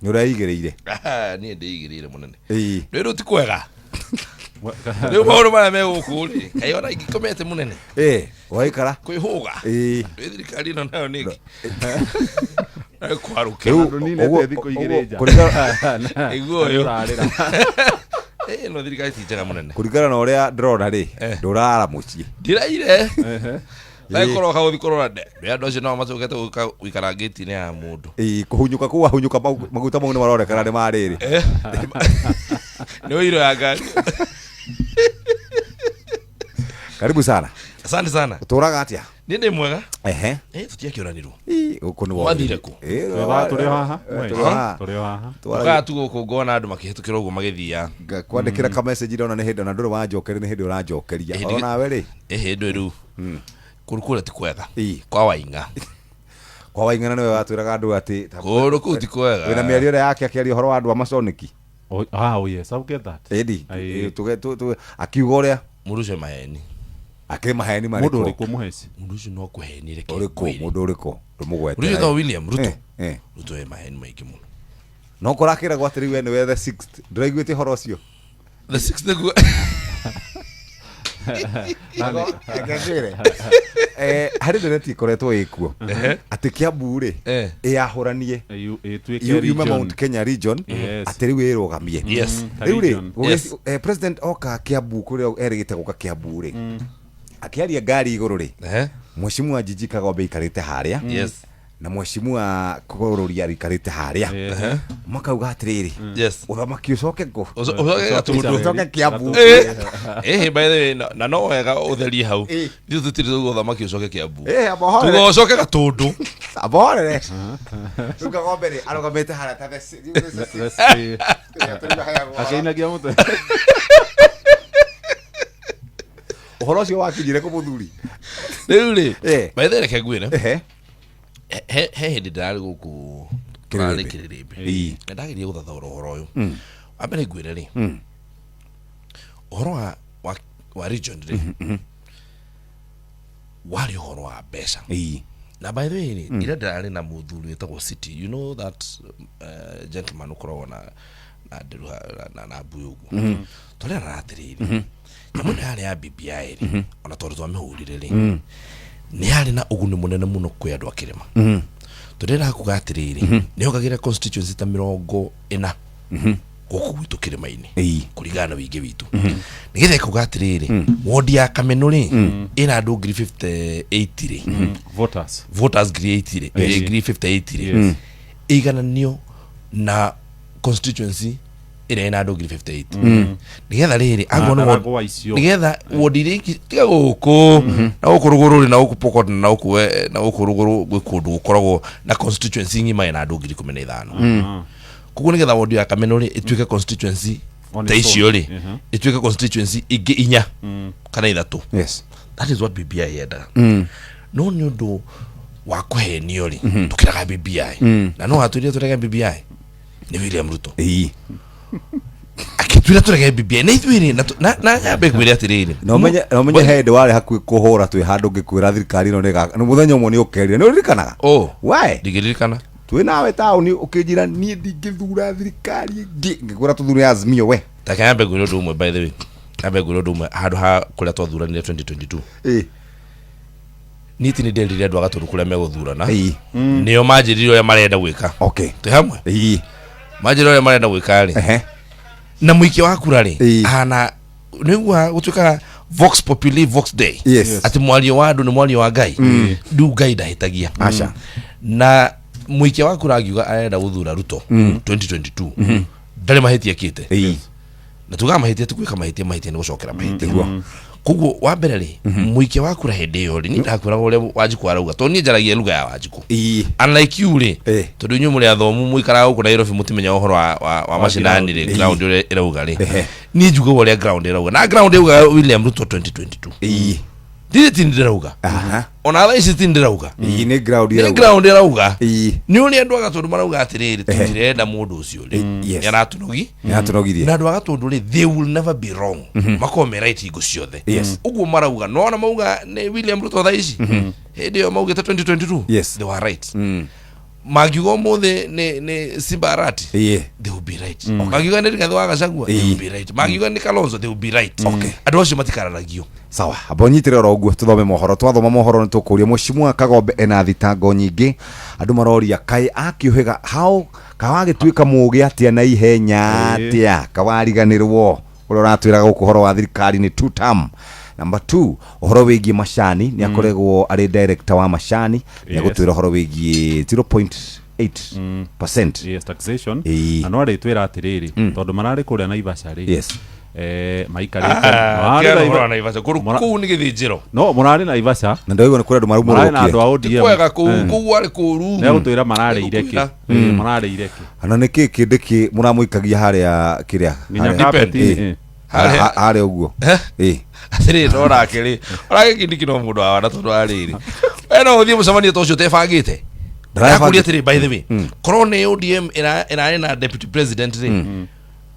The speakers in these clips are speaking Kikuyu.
Nĩ ũreigĩrĩire. Ah, niĩ ndĩigĩrĩire mũnene. Ĩĩ. Rĩu ti kwega. Rĩu maũndũ marĩa me gũkũ rĩ, kaĩ ona ingĩkomete mũnene. Ĩĩ, waikara. Kwĩhũga. Ĩĩ. Rĩu thirikari ĩno nayo nĩ nayo kwarũke. Rĩu Andũ ninete thikũ igĩrĩ nja. Iguo ũyũ. Ũrarĩra. Ĩĩ no thirikari ti njega mũnene. Kũringana na ũrĩa ndĩrona rĩ, ndũrara mũciĩ. Ndiraire. Ndagĩkorwo kaũthi kũrora nde. Andũ acio nao macokete gũka gũikara ngĩti-inĩ ya mũndũ. Ĩĩ, kũhunyũka kũu wahunyũka maguta mau nĩ maronekana nĩ ma rĩrĩ. Nĩ ũiro ya ngari. Karibu sana. Asante sana. Ũtũraga atĩa? Niĩ ndĩ mwega. Ehe. Eh, tũtiakĩũranirwo. Ĩĩ, gũkũ nĩ Mwathire kũ? Ĩĩ, Tũrĩ o haha. Tũrĩ o haha. Tũrĩ o haha. Tũkaga tu gũkũ ngona andũ makĩhĩtũkĩra ũguo magĩthiaga. Kwandĩkĩra ka message ndona nĩ hĩndĩ ona ndũrĩ wanjokeria nĩ hĩndĩ ũranjokeria. Ĩĩ, Oro nawe rĩ? Ĩhĩ ndwĩ rĩu. Kũndũ kũrĩa ti kwega. Ĩĩ. Kwa Waing'a. Kwa Waing'ana nĩwe watwĩraga andũ atĩ Kũndũ kũu ti kwega. Wĩna mĩario ĩrĩa yake akĩaria ũhoro wa andũ a Masoniki. Oh, ah, oh yes, I'll get that. Ĩni. Aye. Ĩĩ, akiuga ũrĩa Mũndũ ũcio maheni. Akĩrĩ maheni Mũndũ marĩkũ? ũrĩkũ mũheci? Mũndũ ũcio no kũhenire Ũrĩkũ? Mũndũ ũrĩkũ? Ndũmũgwete. Mũndũ ũcio wĩtagwo William Ruto. Eh, eh. Ruto e maheni maingĩ mũno. No kũrakĩragwo atĩ rĩu we nĩwe the sixth. Ndũraiguĩte ũhoro ũcio? The sixth nĩguo. Reke ngwĩre. Eh, harĩ ndereti ĩkoretwo ĩkuo atĩ Kiambu rĩ Eh. ĩyahũranie Ĩtuĩke yume region. Mount Kenya region Yes. atĩ rĩu ĩrũgamie. Yes. Ta Rĩu rĩ region. Yes. president oka Kiambu kũrĩa erĩgĩte gũka Kiambu rĩ akĩaria ngari igũrũ rĩ Ehe. Mheshimiwa Njiji Kagombe aikarĩte harĩa Yes. na mheshimiwa Kũrũria aikarĩte harĩa Ehe. makauga atĩrĩrĩ Yes. ũthamaki ũcoke kũ Ũcoke Gatũndũ. ũcoke Kiambu. Eh, eh, by the way, na no wega ũtherie hau. Eh. Ithuĩ tũtirĩ tauga ũthamaki ũcoke Kiambu. Eh, amba ũhorere. Tuga ũcoke Gatũndũ. Amba ũhorere. Rĩu Kagombe rĩ arũgamĩte harĩa ta the Let's see. Akĩinagia mũtwe. Ũhoro ũcio wakinyire kũ mũthuri? Rĩu rĩ, Eh. by the way, reke ngwĩre. Ehe. He hĩndĩ ndĩrarĩ gũkũ Kĩrĩrĩmbĩ. tũrarĩ Kĩrĩrĩmbĩ. Ĩĩ. Na ndageria gũthathaũra ũhoro ũyũ. Wa mbere ngwĩre rĩ, ũhoro wa region rĩ, warĩ ũhoro wa mbeca. Ĩĩ. Na by the way rĩ, ira ndĩrarĩ na mũthuri wĩtagwo City, you know that gentleman ũkoragwo na nderu na mbuĩ ũguo. Twarĩrana atĩrĩrĩ, nyamũ ĩno yarĩ ya BBI rĩ, ona tondũ twamĩhũrire rĩ, nĩ yarĩ na ũguni mũnene mũno kwĩ andũ a kĩrĩma. Tondũ ĩrakuga atĩrĩrĩ, nĩ yongagĩrĩra constituency ta 40 gũkũ gwitũ kĩrĩma-inĩ Ĩĩ. kũringana na wĩingĩ witũ. Nĩgetha ĩkauga atĩrĩrĩ, wondi ya Kameno rĩ, ĩna andũ ngiri 58 rĩ, Voters. voters ngiri 80 rĩ, Yes. ngiri 58 rĩ, Yes. ĩigananio na constituency ĩrĩa ĩna andũ ngiri 58 nĩgetha rĩrĩ angorwo nĩ ward- Ndaragwa icio. nĩgetha wondi iria ingĩ tiga gũkũ na gũkũ rũgũrũ rĩ na gũkũ Pokot na gũkũ na gũkũ rũgũrũ gwĩ kũndũ gũkoragwo na constituency ng'ima ĩna andũ ngiri 15. Koguo nĩgetha wondi ya Kameno rĩ ĩtuĩke constituency On ta its icio own. rĩ, ĩtuĩke constituency ingĩ inya kana ithatũ. Yes. That is what BBI yendaga. No nĩ ũndũ wa kũhenio rĩ, tũkĩraga BBI na no watwĩrire tũrege BBI nĩ William Ruto. Ĩĩ. Akĩtwĩra tũrege BBI na ithuĩ rĩ, na nyambe ngwĩre atĩrĩrĩ, Na ũmenye he hĩndĩ warĩ hakuhĩ kũhũra twĩ handũ ngĩkwĩra thirikari ĩno nĩ mũthenya ũmwe nĩ ũkerire nĩ ũririkanaga? Oh. We. Ndingĩririkana. Twĩ nawe taũni ũkĩnjĩra niĩ ndingĩthura thirikari ĩngĩ ngĩkwĩra tũthure Azimio we. Ta nyambe ngwĩre ũndũ ũmwe, by the way, nyambe ngwĩre ũndũ ũmwe handũ ha kũrĩa twathuranire 2022. Ĩĩ. Niĩ ti nĩ nderire andũ a Gatũndũ kũrĩa megũthurana. Ĩĩ. Nĩo manjĩrire ũrĩa marenda gwĩka. Okay. Twĩ hamwe? Ĩĩ. Manjĩrire ũrĩa marenda gwĩka rĩ. Ehe. Na mũikia wa kura rĩ, Ĩĩ. ahana nĩguo gũtuĩkaga vox populi vox dei. Yes. Atĩ mwario wa andũ nĩ mwario wa Ngai. Rĩu Ngai ndahĩtagia. Aca. Na mũikia wa kura angiuga arenda gũthura Ruto 2022 ndarĩ mahĩtia ekĩte. Ĩĩ. Na tugaga mahĩtia ti gwĩka mahĩtia, mahĩtia nĩ gũcokera mahĩtia. Koguo wa mbere rĩ, mũikia wa kura hĩndĩ ĩyo rĩ, niĩ ndakwĩraga ũrĩa Wanjikũ arauga tondũ niĩ njaragia lugha ya Wanjikũ. Ĩĩ. Unlike you rĩ, Eh. tondũ inyuĩ mũrĩ athomu mũikaraga gũkũ Nairobi mũtimenya ũhoro wa macinani rĩ, Ĩĩ. ground ũrĩa ĩrauga rĩ, Ehe. niĩ njugaga ũrĩa ground ĩrauga na ground ĩrauga William Ruto 2022. Ĩĩ. Ndirĩ ti ndĩrauga. Aha. Ona thaa ici ti ndĩrauga. Ĩĩ nĩ ground Nĩ ĩrauga. ground ĩrauga. Ĩĩ. Nĩ ũrĩa andũ a Gatũndũ marauga atĩrĩrĩ, tũtirenda mũndũ ũcio rĩ. Yes. Nĩ aratũnogi. Nĩ atũnogirie. Na andũ a Gatũndũ rĩ, they will never be wrong. Makoragwo me right hingo ciothe. Yes. Ũguo marauga. No ona mauga nĩ William Ruto thaa ici. Hĩndĩ ĩyo maugĩte 2022. Yes. They were right. Mangiuga ũmũthĩ nĩ Simba Arati, they will be right. Mangiuga nĩ Rigathĩ wa Gachagua, they will be right. Mangiuga nĩ Kalonzo, they will be right. Andũ acio matikararagio. Sawa, amba ũnyitĩre oro ũguo tũthome mohoro. Twathoma mohoro nĩ tũkũria Mheshimiwa Kagombe ena thitango nyingĩ. Andũ maroria kaĩ akĩũhĩga how kawagĩtuĩka mũũgĩ atĩa na ihenya atĩa kawariganĩrwo ũrĩa ũratwĩraga gũkũ ũhoro wa thirikari nĩ two term. Number two, ũhoro wĩgiĩ macani, nĩ akoragwo arĩ director wa macani, nĩ agũtwĩra ũhoro wĩgiĩ 0.8%. Yes, taxation. Ĩĩ. Na no arĩtwĩra atĩrĩrĩ, tondũ mararĩ kũrĩa Naivasha rĩ, maikarĩte Ah, mararĩ tiga Naiva- ũhoro wa Naivasha. Kũndũ kũu nĩ gĩthĩnjĩro. No mũrarĩ Naivasha. Na ndaigua nĩ kũrĩ andũ Mararĩ na andũ maraumũrũkire. a ODM. Kwega kũu, kũu arĩ kũru. Nĩ agũtwĩra mararĩire kĩ. Nĩgũkwĩra. Mararĩire kĩ. Ana nĩ kĩ kĩndĩ kĩ mũramũikagia harĩa kĩrĩa Nginya harĩa- carpet. Harĩa- Harĩa ũguo. Atĩrĩrĩ, no nake rĩ, orake Kindiki no mũndũ wa wana, tondũ wa rĩrĩ, we no ũthiĩ mũcemanio ta ũcio ũtebangĩte? Ndĩrebangĩte. Ndakũria atĩrĩ, by the way, korwo nĩ ODM ĩrarĩ na deputy president rĩ,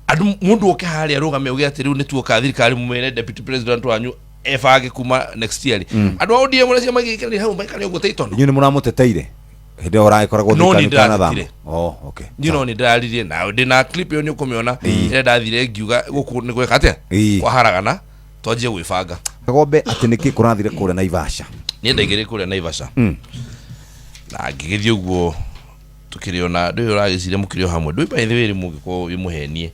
andũ mũndũ oke harĩa rũgame uge atĩ rĩu nĩ tuoka thirikari, mũmere deputy president wanyu ebange kuma next year rĩ, andũ a ODM ũrĩa cio magĩikarire hau maikare ũguo ta itono. Inyuĩ nĩ mũramũteteire hĩndĩ ĩyo ũragĩkoragwo No, thirikari nĩ ũtanathama? ndĩratetire. Oh, okay. Niĩ no nĩ ndĩraririe nawe, ndĩ na clip ĩyo, nĩ ũkũmĩona ĩrĩa ndathire ngiuga gũkũ nĩ gweka atĩa, kwaharagana, twanjie gwĩbanga. Kagombe, atĩ nĩkĩ kũrathire kũrĩa Naivasha? Niĩ ndaingĩrĩ kũrĩa Naivasha na ngĩgĩthiĩ ũguo tũkĩrĩ ona ndũĩ ũragĩciria mũkĩrĩ o hamwe, ndũĩ, by the way, rĩ mũngĩkorwo wĩ mũhenie,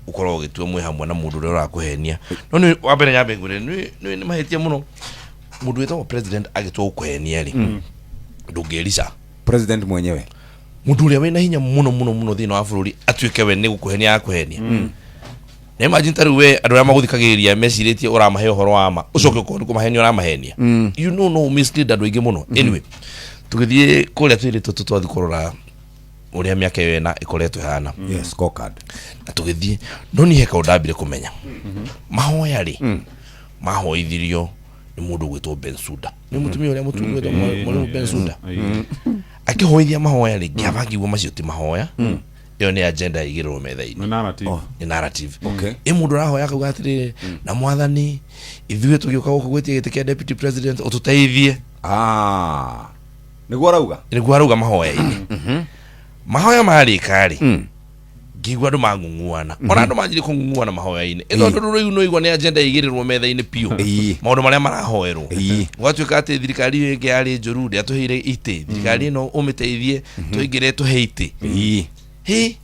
ũkorwo ũgĩtua mwĩ hamwe na mũndũ ũrĩa ũrakũhenia, no nĩ wa mbere nyambe ngwĩre nĩ mahĩtia mũno mũndũ wĩtagwo president agĩtua gũkũhenia rĩ, ndũngĩrica. President mwenyewe? Mũndũ ũrĩa wĩna hinya mũno mũno mũno thĩinĩ wa bũrũri atuĩke we nĩ gũkũhenia akũhenia. Na imagine ta rĩu we andũ arĩa magũthikagĩrĩria mecirĩtie ũramahe ũhoro wa ma, ũcoke ũkorwo nĩ kũmahenia ũramahenia, you know, no mislead andũ aingĩ mũno. Anyway, tũgĩthiĩ kũrĩa twĩrĩtwo tũtwathiĩ kũrora ũrĩa mĩaka ĩyo ĩna ĩkoretwo ĩhana. Yes, scorecard. Na tũgĩthiĩ, no niĩ he kaũndũ ndambire kũmenya. Mahoya rĩ, mahoithirio nĩ mũndũ ũgwĩtwo Bensuda, nĩ mũtumia ũrĩa mũtungu wĩtwo mwalimu Bensuda. Akĩhoithia mahoya rĩ, ngĩamba ngĩigua macio ti mahoya, ĩyo nĩ agenda yaigĩrĩrwo metha-inĩ. Nĩ narrative. Nĩ narrative. Ĩ mũndũ ũrahoya akauga atĩrĩrĩ, na mwathani, ithuĩ tũgĩũka gũkũ gwĩtia gĩtĩ kĩa deputy president, ũtũteithie. Ah, nĩguo arauga. Nĩguo arauga mahoya-inĩ. Mahoya marĩka rĩ, ngĩigua andũ mang'ung'uana, ona andũ manjire kũng'ung'uana mahoya-inĩ. Ĩ tondũ rĩu nĩũigua nĩ agenda ĩigĩrĩrwo metha-inĩ biũ, maũndũ marĩa marahoerwo, gũgatuĩka atĩ thirikari ĩyo ĩngĩ yarĩ njũru, ndĩatũheire itĩ, thirikari ĩno ũmĩteithie tũingĩre tũhe itĩ. Hĩ,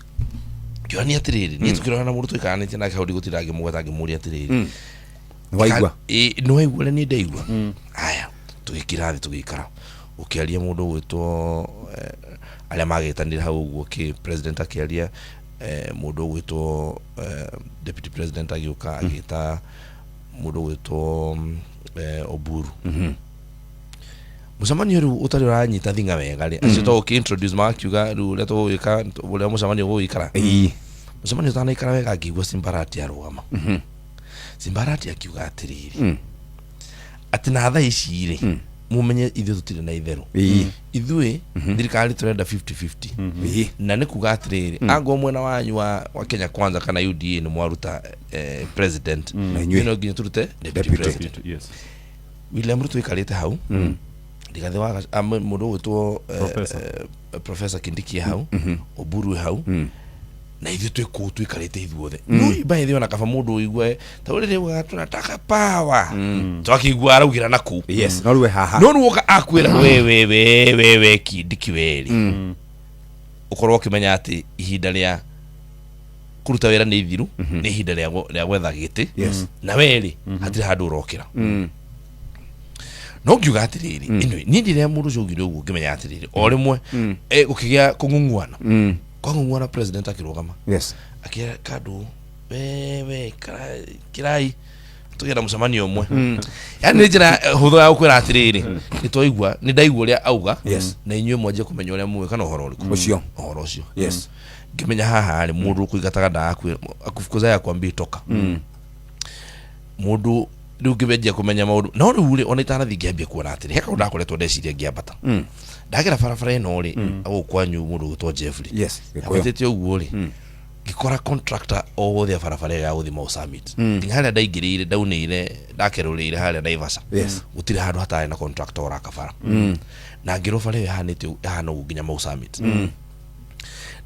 ngĩonia atĩrĩrĩ, niĩ tũkĩrora na mũndũ tũikaranĩtie nake hau, ndigũtinda ngĩmũgweta, ngĩmũria atĩrĩrĩ, Nĩwaigua? Ĩ, nĩwaigua ũrĩa niĩ ndaigua? Aya, tũgĩkira thĩ, tũgĩikara ũkĩaria mũndũ ũgwĩtwo arĩa magĩtanire hau ũguo kĩ president akĩaria, mũndũ ũgwĩtwo deputy president agĩũka agĩta mũndũ ũgwĩtwo Oburu. Mũcemanio rĩu ũtarĩ ũranyita thing'a wega rĩ, acio to ũkĩ-introduce magakiuga rĩu ũrĩa tũgũgĩka, ũrĩa mũcemanio ũgũgĩikara. Mũcemanio ũtanaikara wega, ngĩigua Simbarati arũgama. Simbarati akiuga atĩrĩrĩ, atĩ na thaa ici rĩ, mumenye ithuĩ tũtirĩ na itherũ, ithuĩ thirikari tũrenda 50-50. Na nĩ kuga atĩrĩrĩ, angorwo mwena wanyu wa Kenya Kwanza kana UDA nĩ mwaruta president, Na inyuĩ? no nginya tũrute deputy Deputy. president. William Ruto ikarĩte hau, Rigathĩ wa mũndũ ũgwĩtwo Professor. Professor Kindiki e hau, Oburu e hau, na ithuĩ twĩ kũu tũikarĩte ithuothe. No by the way, ona kaba mũndũ ũigue ta ũrĩa rĩugaga tunataka power, twakĩigua araugĩra na kũu. Yes, no rĩu haha. No rĩu woka akwĩra we we we we we Kindiki werĩ, ũkorwo ũkĩmenya atĩ ihinda rĩa kũruta wĩra nĩ ithiru, nĩ ihinda rĩa gwetha gĩtĩ. Na werĩ hatirĩ handũ ũrokĩra. No ngiuga atĩrĩrĩ, anyway, niĩ rĩrĩa mũndũ ũcio augire ũguo, ngĩmenya atĩrĩrĩ, o rĩmwe gũkĩgĩa kũng'ung'uana. Kwang'ung'uana, president akĩrũgama, akĩra kandũ, wewe kirai, tũgĩe na mũcemanio ũmwe. Yani nĩ njĩra hũthũ ya gũkwĩra atĩrĩrĩ, nĩ twaigua, nĩ ndaigua ũrĩa auga, na inyuĩ mwanjie kũmenya ũrĩa mũĩ kana ũhoro ũrĩkũ. Ũcio. Ũhoro ũcio. Ngĩmenya haha rĩ, mũndũ ũkũingataga ndakwĩra akufukuza akwambie toka mũndũ. Rĩu ngĩmenjia kũmenya maũndũ, no rĩu rĩ, ona itanathiĩ ngĩambia kuona atĩrĩ, he kaũndũ ndakoretwo ndeciria ngĩambata ndagera barabara ĩno rĩ, gũkũ kwanyu, mũndũ ũgwĩtwo Jeffrey Yes, Gĩkũyũ. ambatĩte ũguo rĩ. Ngĩkora contractor o wothe a barabara ĩyo ya gũthiĩ Mau Summit, nginya harĩa ndaingĩrĩire, ndaunĩire, ndakerũrĩire harĩa Naivasha, gũtirĩ handũ hatarĩ na contractor ũraka bara. Na ngĩrwo bara ĩyo ĩhanĩte ĩhana ũguo nginya Mau Summit.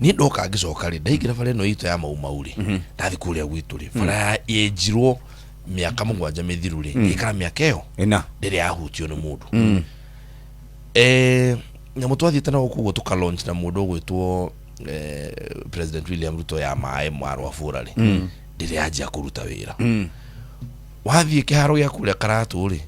Niĩ ndoka ngĩcoka rĩ, ndaingĩra bara ĩno itũ ya Mau Mau rĩ, ndathiĩ kũrĩa gwitũ rĩ, bara yenjirwo mĩaka 7 mĩthiru rĩ, ĩikara mĩaka ĩyo Ĩna. Ndĩrĩ yahutio nĩ mũndũ. Nyamũ twathiĩte na gũkũ ũguo tũka launch na mũndũ ũgwĩtwo President William Ruto ya maĩ ma Rwabũra rĩ, ndĩrĩ yanjia kũruta wĩra. Wathiĩ kĩharo gĩa kũrĩa Karatũ rĩ,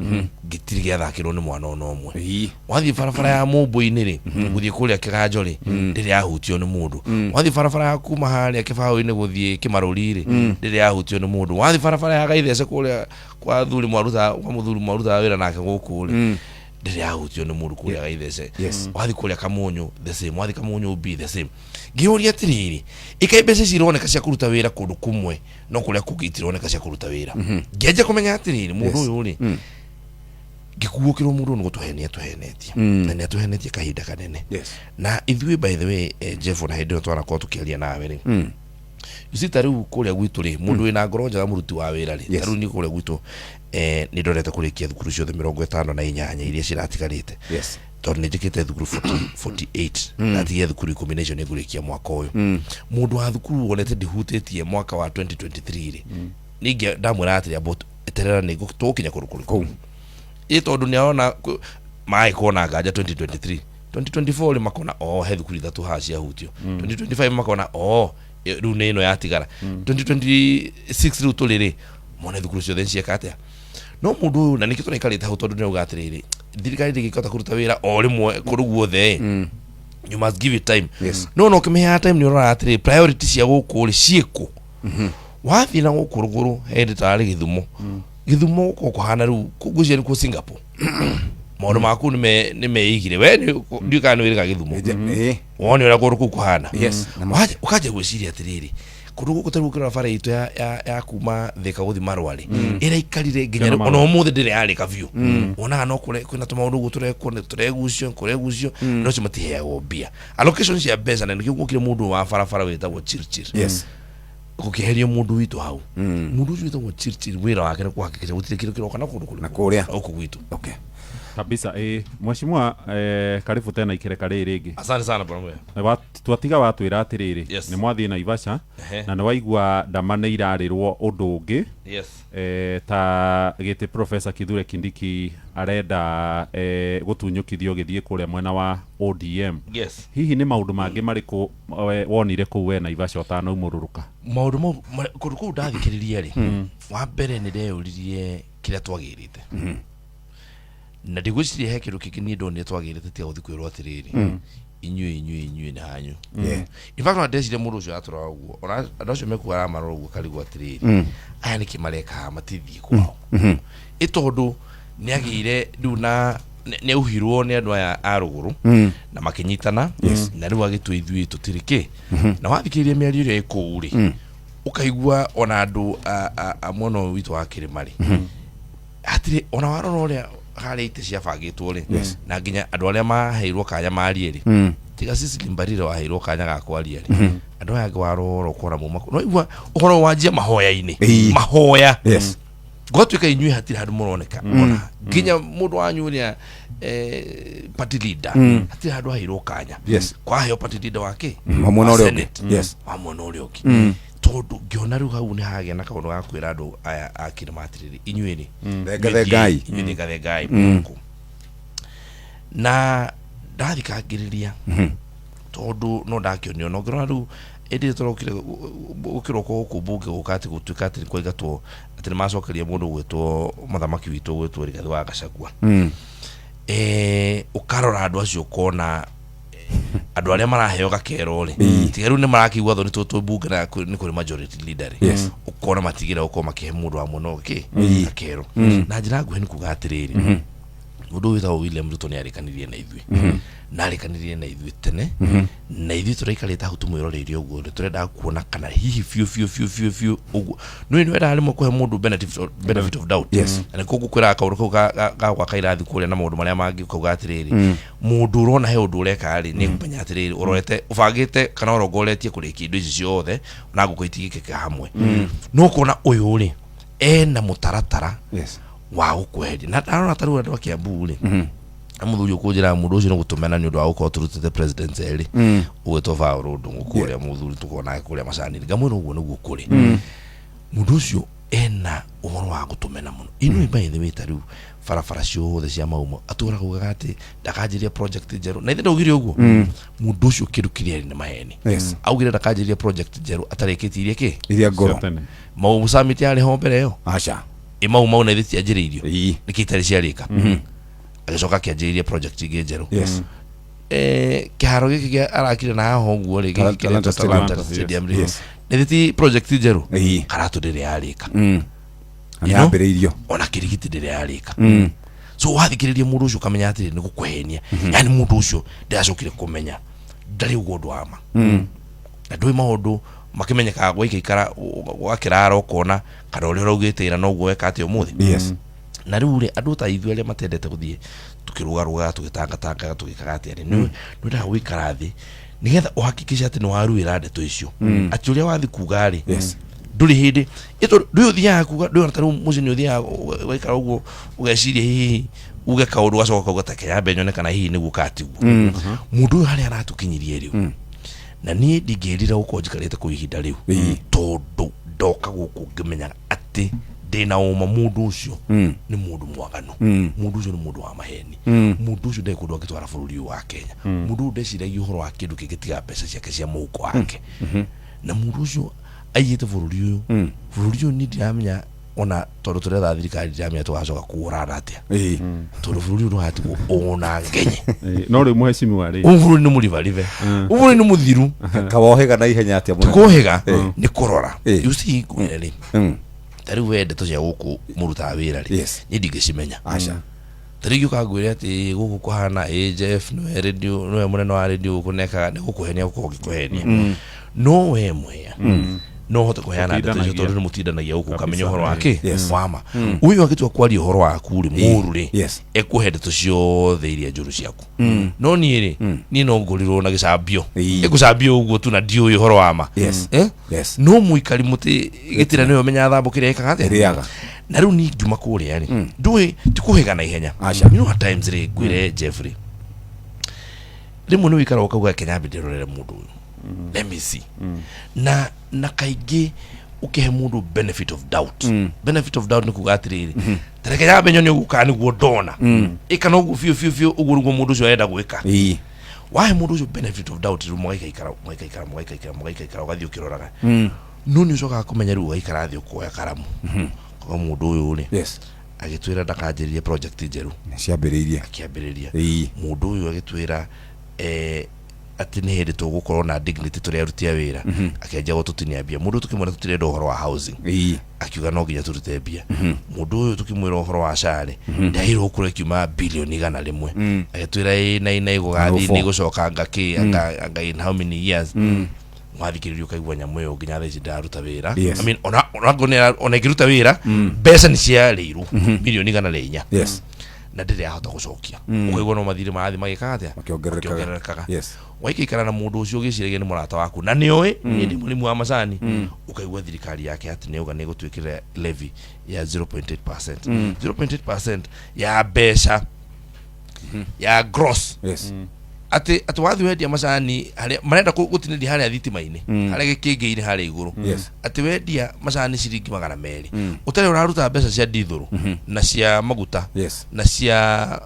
gĩtirĩ gĩathakĩrwo nĩ mwana ona ũmwe. Wathiĩ barabara ya Mũmbũ-inĩ rĩ, gũthiĩ kũrĩa Kĩganjo rĩ, ndĩrĩ yahutio nĩ mũndũ. Wathiĩ barabara ya kuma harĩa Kĩbaũ-inĩ gũthiĩ Kĩmarũri rĩ, ndĩrĩ yahutio nĩ mũndũ. Wathiĩ barabara ya Gaithece kũrĩa kwa thuri mwarutaga, kwa mũthuri mwarutaga wĩra nake gũkũ rĩ, ndĩrĩ yahutio nĩ mũndũ kũrĩa Gaithece. Wathiĩ kũrĩa Kamunyũ the same, wathiĩ Kamunyũ B the same. Ngĩũria atĩrĩrĩ, ĩkaĩ mbeca ici ironeka cia kũruta wĩra kũndũ kũmwe, no kũrĩa kũngĩ itironeka cia kũruta wĩra? Ngĩanjia kũmenya atĩrĩrĩ, mũndũ ũyũ rĩ, ngĩkuũkĩrwo mũndũ ũyũ nĩ gũtũhenia atũhenetie, na nĩ atũhenetie kahinda kanene. Na ithuĩ, by the way, Jeff, na hĩndĩ ĩyo twanakorwo tũkĩaria nawe rĩ, you see, ta rĩu kũrĩa gwitũ rĩ, mũndũ wĩna ngoro njega, mũruti wa wĩra rĩ, ta rĩu niĩ kũrĩa gwitũ, nĩ ndorete kũrĩkia thukuru ciothe 58 iria ciratigarĩte, tondũ nĩ njĩkĩte thukuru 40, 48, ndatigia thukuru 10 na icio nĩ ngũrĩkia mwaka ũyũ. Mũndũ wa thukuru wonete ndihutĩtie mwaka wa 2023 rĩ, ningĩ ndamwĩra atĩrĩ, amba eterera, nĩ tũgũkinya kũndũ kũrĩkũ Kũu. Ĩ tondũ nĩ arona maĩ kuona nganja 2023, 2024 rĩ, makona o he thukuru ithatũ haha ciahutio. 2025 makona o rĩu nĩ ĩno yatigara. 2026 rĩu tũrĩ rĩ, mone thukuru ciothe cieka atĩa. No mũndũ ũyũ, na nĩkĩo tũraikarĩte hau, tondũ nĩauga atĩrĩrĩ, thirikari ndĩngĩkĩhota kũruta wĩra o rĩmwe kũndũ guothe, you must give it time. No ũkĩmĩheaga time, nĩ ũroraga atĩrĩrĩ, priority cia gũkũ rĩ ciĩkũ. Wathiĩ na gũkũ rũgũrũ, hĩndĩ tarĩ Gĩthumo, Gĩthumo gũkorwo kũhana rĩu ngwĩciria nĩ kuo Singapore, maũndũ maku nĩ meigire we ndiũĩ kana nĩ wĩrĩga Gĩthumo. Wone ũrĩa kũndũ kũu kũhana. Ũkanjia gwĩciria atĩrĩrĩ, kũndũ gũkũ tarĩu ũkĩrora bara itũ ya kuma Thĩka gũthiĩ Marũa rĩ, ĩraikarire nginya rĩu, ona ũmũthĩ ndĩrĩ yarĩka biũ. Wonaga no kwĩna tũmaũndũ ũguo tũrekwo, nĩ tũregucio kũregucio, no acio matiheagwo mbia, allocation cia mbeca. Na nĩkĩo gwokire mũndũ wa barabara wĩtagwo Chirchir, gũkĩherio mũndũ witũ hau. Mũndũ ũcio wĩtagwo Chirchir, wĩra wake nĩ kũhakikisha gũtirĩ kĩndũ kĩroka na kũndũ kũrĩkũ. Na kũrĩa. Gũkũ gwitũ. Kabisa. Mheshimiwa, karibu tena ikereka rĩrĩ rĩngĩ. Asante sana, bwana Mwea. Twatiga watwĩra atĩrĩrĩ, nĩ mwathiĩ Naivasha, na nĩ waigua ndama nĩ irarĩrwo ũndũ ũngĩ, ta gĩtĩ Professor Kithure Kindiki arenda gũtunyũkithio gĩthiĩ kũrĩa mwena wa ODM. Hihi nĩ maũndũ mangĩ marĩkũ wonire kũu we Naivasha ũtanaumũrũrũka? Maũndũ mau kũndũ kũu ndathikĩrĩria rĩ, wa mbere nĩ ndeyũririe kĩrĩa twagĩrĩte, na ndigwĩciria he kĩndũ kĩngĩ niĩ ndonire twagĩrĩte tiga gũthiĩ kwĩrwo atĩrĩrĩ, inyuĩ nĩ hanyu. In fact, ona ndeciria mũndũ ũcio atũraga ũguo, ona andũ acio mekuga aramarora ũguo, karigwo atĩrĩrĩ, aya nĩkĩ mareka haha, matithiĩ kwao? Ĩ tondũ nĩ agĩire rĩu na nĩ auhirwo nĩ andũ aya a rũgũrũ na makĩnyitana, na rĩu agĩtua ithuĩ tũtirĩ kĩ. Na wathikĩrĩria mĩario ĩrĩa ĩ kũu rĩ, ũkaigua ona andũ a mwena ũyũ witũ wa kĩrĩma rĩ, hatirĩ ona warora ũrĩa harĩa itĩ ciabangĩtwo rĩ, na nginya andũ arĩa maheirwo kanya marie rĩ, tiga Cecily Mbarire waheirwo kanya ga kwaria rĩ, andũ aya angĩ warora ũkona mauma no igua ũhoro wanjia mahoya-inĩ. Mahoya gwatuĩka inyuĩ hatirĩ handũ mũroneka, ona nginya mũndũ wanyu ũrĩa party leader hatirĩ handũ aheirwo kanya. Kwaheo party leader wake Wa mwena wa ũrĩa ũngĩ. Senate, wa mwena ũrĩa ũngĩ, tondũ ngĩona rĩu hau nĩ hagĩa na kaũndũ ga kwĩra andũ aya a kĩrĩma atĩrĩrĩ, inyuĩ rĩ, Thenga thengai. Inyuĩ thenga thengai gũkũ. Na ndathikangĩrĩria, tondũ no ndakĩonio na ũngĩrora rĩu ĩndĩ tũrokire gũkĩrokwo gũkũ mbunge gũka atĩ gũtuĩka atĩ nĩ kwaingatwo, atĩ nĩ macokeria mũndũ gwĩtwo mũthamaki witũ gwĩtwo Rigathĩ wa Gachagua. Ũkarora andũ acio ũkona andũ arĩa maraheo gakero rĩ, tiga rĩu nĩ marakĩigua thoni tondũ mbunge na nĩ kũrĩ majority leader rĩ, ũkona matigĩra gũkorwo makĩhe mũndũ wa mwena ũngĩ gakero. Na njĩra nguhĩ nĩ kuga atĩrĩrĩ, Mũndũ ũyũ wĩtagwo William Ruto nĩ arĩkanirie na ithuĩ, na arĩkanirie na ithuĩ tene, na ithuĩ tũraikarĩte hau tũmwĩroreire ũguo, nĩ tũrendaga kuona kana hihi biũ biũ biũ biũ biũ ũguo nĩ nĩ wendaga rĩmwe kũhe mũndũ benefit of doubt. Na nĩkuo ngũkwĩraga kaũndũ kau ga gwaka irathi kũrĩa na maũndũ marĩa mangĩ, ũkauga atĩrĩrĩ, mũndũ ũrona he ũndũ ũreka rĩ, nĩ kũmenya atĩrĩrĩ, ũrorete, ũbangĩte kana ũrongoretie kũrĩkia indo ici ciothe na ngũkũ itigĩkĩka hamwe, no ũkona ũyũ rĩ ena mũtaratara wa gũkweheria. Na ndarora ta rĩu andũ a Kiambu rĩ, na mũthuri ũkũnjĩra mũndũ ũcio nĩ gũtũmena nĩ ũndũ wa gũkorwo tũrutĩte president erĩ, ũgwĩtwo Paul Ndũng'ũ kũrĩa, mũthuri tũkorwo nake kũrĩa macani, ngamwĩra ũguo nĩguo kũrĩ. Mũndũ ũcio ena ũhoro wa gũtũmena mũno. Inuĩ, by the way, ta rĩu barabara ciothe cia Maumo atũraga ugaga atĩ ndakanjĩria project njerũ, na ithe ndaugire ũguo. Mũndũ ũcio kĩndũ kĩrĩa arĩ nĩ maheni. Augire ndakanjĩria project njerũ atarĩkĩtie iria kĩ Iria ngũrũ. Cia tene. Mau Summit yarĩ ho mbere ĩyo. Aca. Ĩ Mau Mau na ithe cianjĩrĩirio nĩkĩ itarĩ ciarĩka? Agĩcoka akĩanjĩrĩria project ingĩ njerũ. Kĩharo gĩkĩ kĩa arakire na haha ũguo rĩ, gĩkĩ Talanta kĩretwo Stadium. Talanta Stadium rĩ, Yes. nĩ ti project njerũ. Karatũ ndĩrĩ yarĩka. Na nĩ yambĩrĩirio. Ona Kĩrigiti ndĩrĩ yarĩka. So wathikĩrĩria mũndũ ũcio ũkamenya atĩrĩ, nĩ gũkũhenia. Yani mũndũ ũcio ndĩracokire kũmenya ndarĩ ũguo ũndũ wa ma, na ndũĩ maũndũ makĩmenyekaga gwaikaikara, gwakĩrara, ũkona kana ũrĩa ũraugĩte ira noguo weka atĩ ũmũthĩ. Na rĩu rĩ, andũ ta ithuĩ arĩa matendete gũthiĩ tũkĩrũgarũgaga, tũgĩtangatangaga, tũgĩkaga atĩa rĩ, nĩ wendaga gũikara thĩ nĩgetha ũhakikishe atĩ nĩ waruĩra ndeto icio, atĩ ũrĩa wathi kuga rĩ, ndũrĩ hĩndĩ ĩto ndũĩ ũthiaga kuga ndũĩ. Ona ta rĩu mũciĩ nĩ ũthiaga ũgaikara ũguo, ũgeciria hihi uge kaũndũ, ũgacoka ukauga ta keyambe nyone kana hihi nĩguo katiguo. Mũndũ ũyũ harĩa aratũkinyirie rĩu, na niĩ ndingĩrira gũkorwo njikarĩte kũu ihinda rĩu, tondũ ndoka gũkũ ngĩmenyaga atĩ ndĩna ũma mũndũ ũcio nĩ mũndũ mwaganu, mũndũ ũcio nĩ mũndũ wa maheni, mũndũ ũcio ndarĩ kũndũ angĩtwara bũrũri ũyũ wa Kenya, mũndũ ũyũ ndeciragia ũhoro wa kĩndũ kĩngĩ tiga mbeca ciake cia mũhuko wake, na mũndũ ũcio aiyĩte bũrũri ũyũ. Bũrũri ũyũ niĩ ndiramenya, ona tondũ tũretha thirikari, ndiramenya tũgacoka kũũrana atĩa, tondũ bũrũri ũyũ ndũgatigwo ona ngenye. No rĩu mũhecimiwa rĩ, Ũyũ bũrũri nĩ mũribaribe, ũyũ bũrũri nĩ mũthiru. Kawohĩga na ihenya atĩa mũnene? Kũhĩga nĩ kũrora. You see, ngwĩre rĩ, ta rĩu we ndeto cia gũkũ mũrutaga wĩra rĩ, niĩ ndingĩcimenya. Aca. Ta rĩu ũka ngwĩre atĩ gũkũ kũhana ĩ, Jeff nĩwe radio, nĩwe mũnene wa radio gũkũ, nekaga nĩ gũkũhenia, gũkorwo ngĩkũhenia, no we mwea no ũhote kũheana ndeto icio, Mũtindanagia. tondũ nĩ mũtindanagia gũkũ, ũkamenya ũhoro wa kĩ wama. Ũyũ ũyũ angĩtua kwaria ũhoro waku rĩ mũru rĩ, ekũhe ndeto ciothe iria njũru ciaku, no niĩ rĩ, niĩ no ngũrirwo na gĩcambio, ĩgũcambio ũguo tu, na ndiũĩ ũhoro wa ma. Eh? No mũikari mũtĩ gĩtĩra nĩwe ũmenyaga thambo kĩrĩa ĩkaga atĩa. Ĩrĩaga. Na rĩu niĩ ngiuma kũrĩa rĩ, ndũĩ ti kũhĩga na ihenya. Aca. You know, at times rĩ, ngwĩre Jeffrey, rĩmwe nĩ wĩikaraga ũkauga Kenya ndĩrorere mũndũ ũyũ, let me see. Na kaingĩ ũkĩhe mũndũ benefit of doubt, benefit of doubt nĩ kuga atĩrĩrĩ, tareke nyambe nyone ũguo kana nĩguo ndona ĩka na ũguo biũ biũ biũ, ũguo nĩguo mũndũ ũcio arenda gwĩka. Wahe mũndũ ũcio benefit of doubt, rĩu mũgaikaikara, mũgaikaikara, mũgaikaikara, mũgaikaikara, ũgathiĩ ũkĩroraga, no nĩ ũcokaga kũmenya rĩu ũgaikara thĩ, ũkoya karamu, ũkauga mũndũ ũyũ rĩ, agĩtwĩra ndakanjĩrĩrie project njerũ, Ciambĩrĩirie. Akĩambĩrĩria. Mũndũ ũyũ agĩtwĩra atĩ nĩ hĩndĩ tũgũkorwo na dignity tũrĩ aruti a wĩra, akĩanjia gũtũtinia mbia. Mũndũ ũyũ tũkĩmwĩra tũtirenda ũhoro wa housing, akiuga no nginya tũrute mbia. Mũndũ ũyũ tũkĩmwĩra ũhoro wa SHA rĩ, ndahirwo gũkorwo ĩkiuma bilioni 100, agĩtwĩra ĩ na ina ĩgũgathiĩ nĩ ĩgũcoka anga kĩ anga in how many years. Wathikĩrĩria ũkaigua nyamũ ĩyo nginya thaa ici ndĩraruta wĩra. I mean, ona angorwo ona ĩngĩruta wĩra, mbeca nĩ ciarĩirwo milioni 104, na ndĩrĩ yahota gũcokia. Ũkaigua no mathirĩ marathiĩ magĩkaga atĩa? Makĩongererekaga. Makĩongererekaga. Waikaikara na mũndũ ũcio ũgĩciragia nĩ mũrata waku, na nĩoĩ niĩ ndĩ mũrĩmi wa macani, ũkaigua thirikari yake atĩ nĩauga nĩ ĩgũtwĩkĩrĩra levy ya 0.8%, 0.8% ya mbeca ya gross, atĩ wathiĩ wendia macani harĩa marenda gũtinĩria harĩa thitima-inĩ, harĩa gĩkĩngĩ-inĩ harĩa igũrũ, atĩ wendia macani ciringi 200, ũtarĩ ũraruta mbeca cia ndithũrũ na cia maguta na cia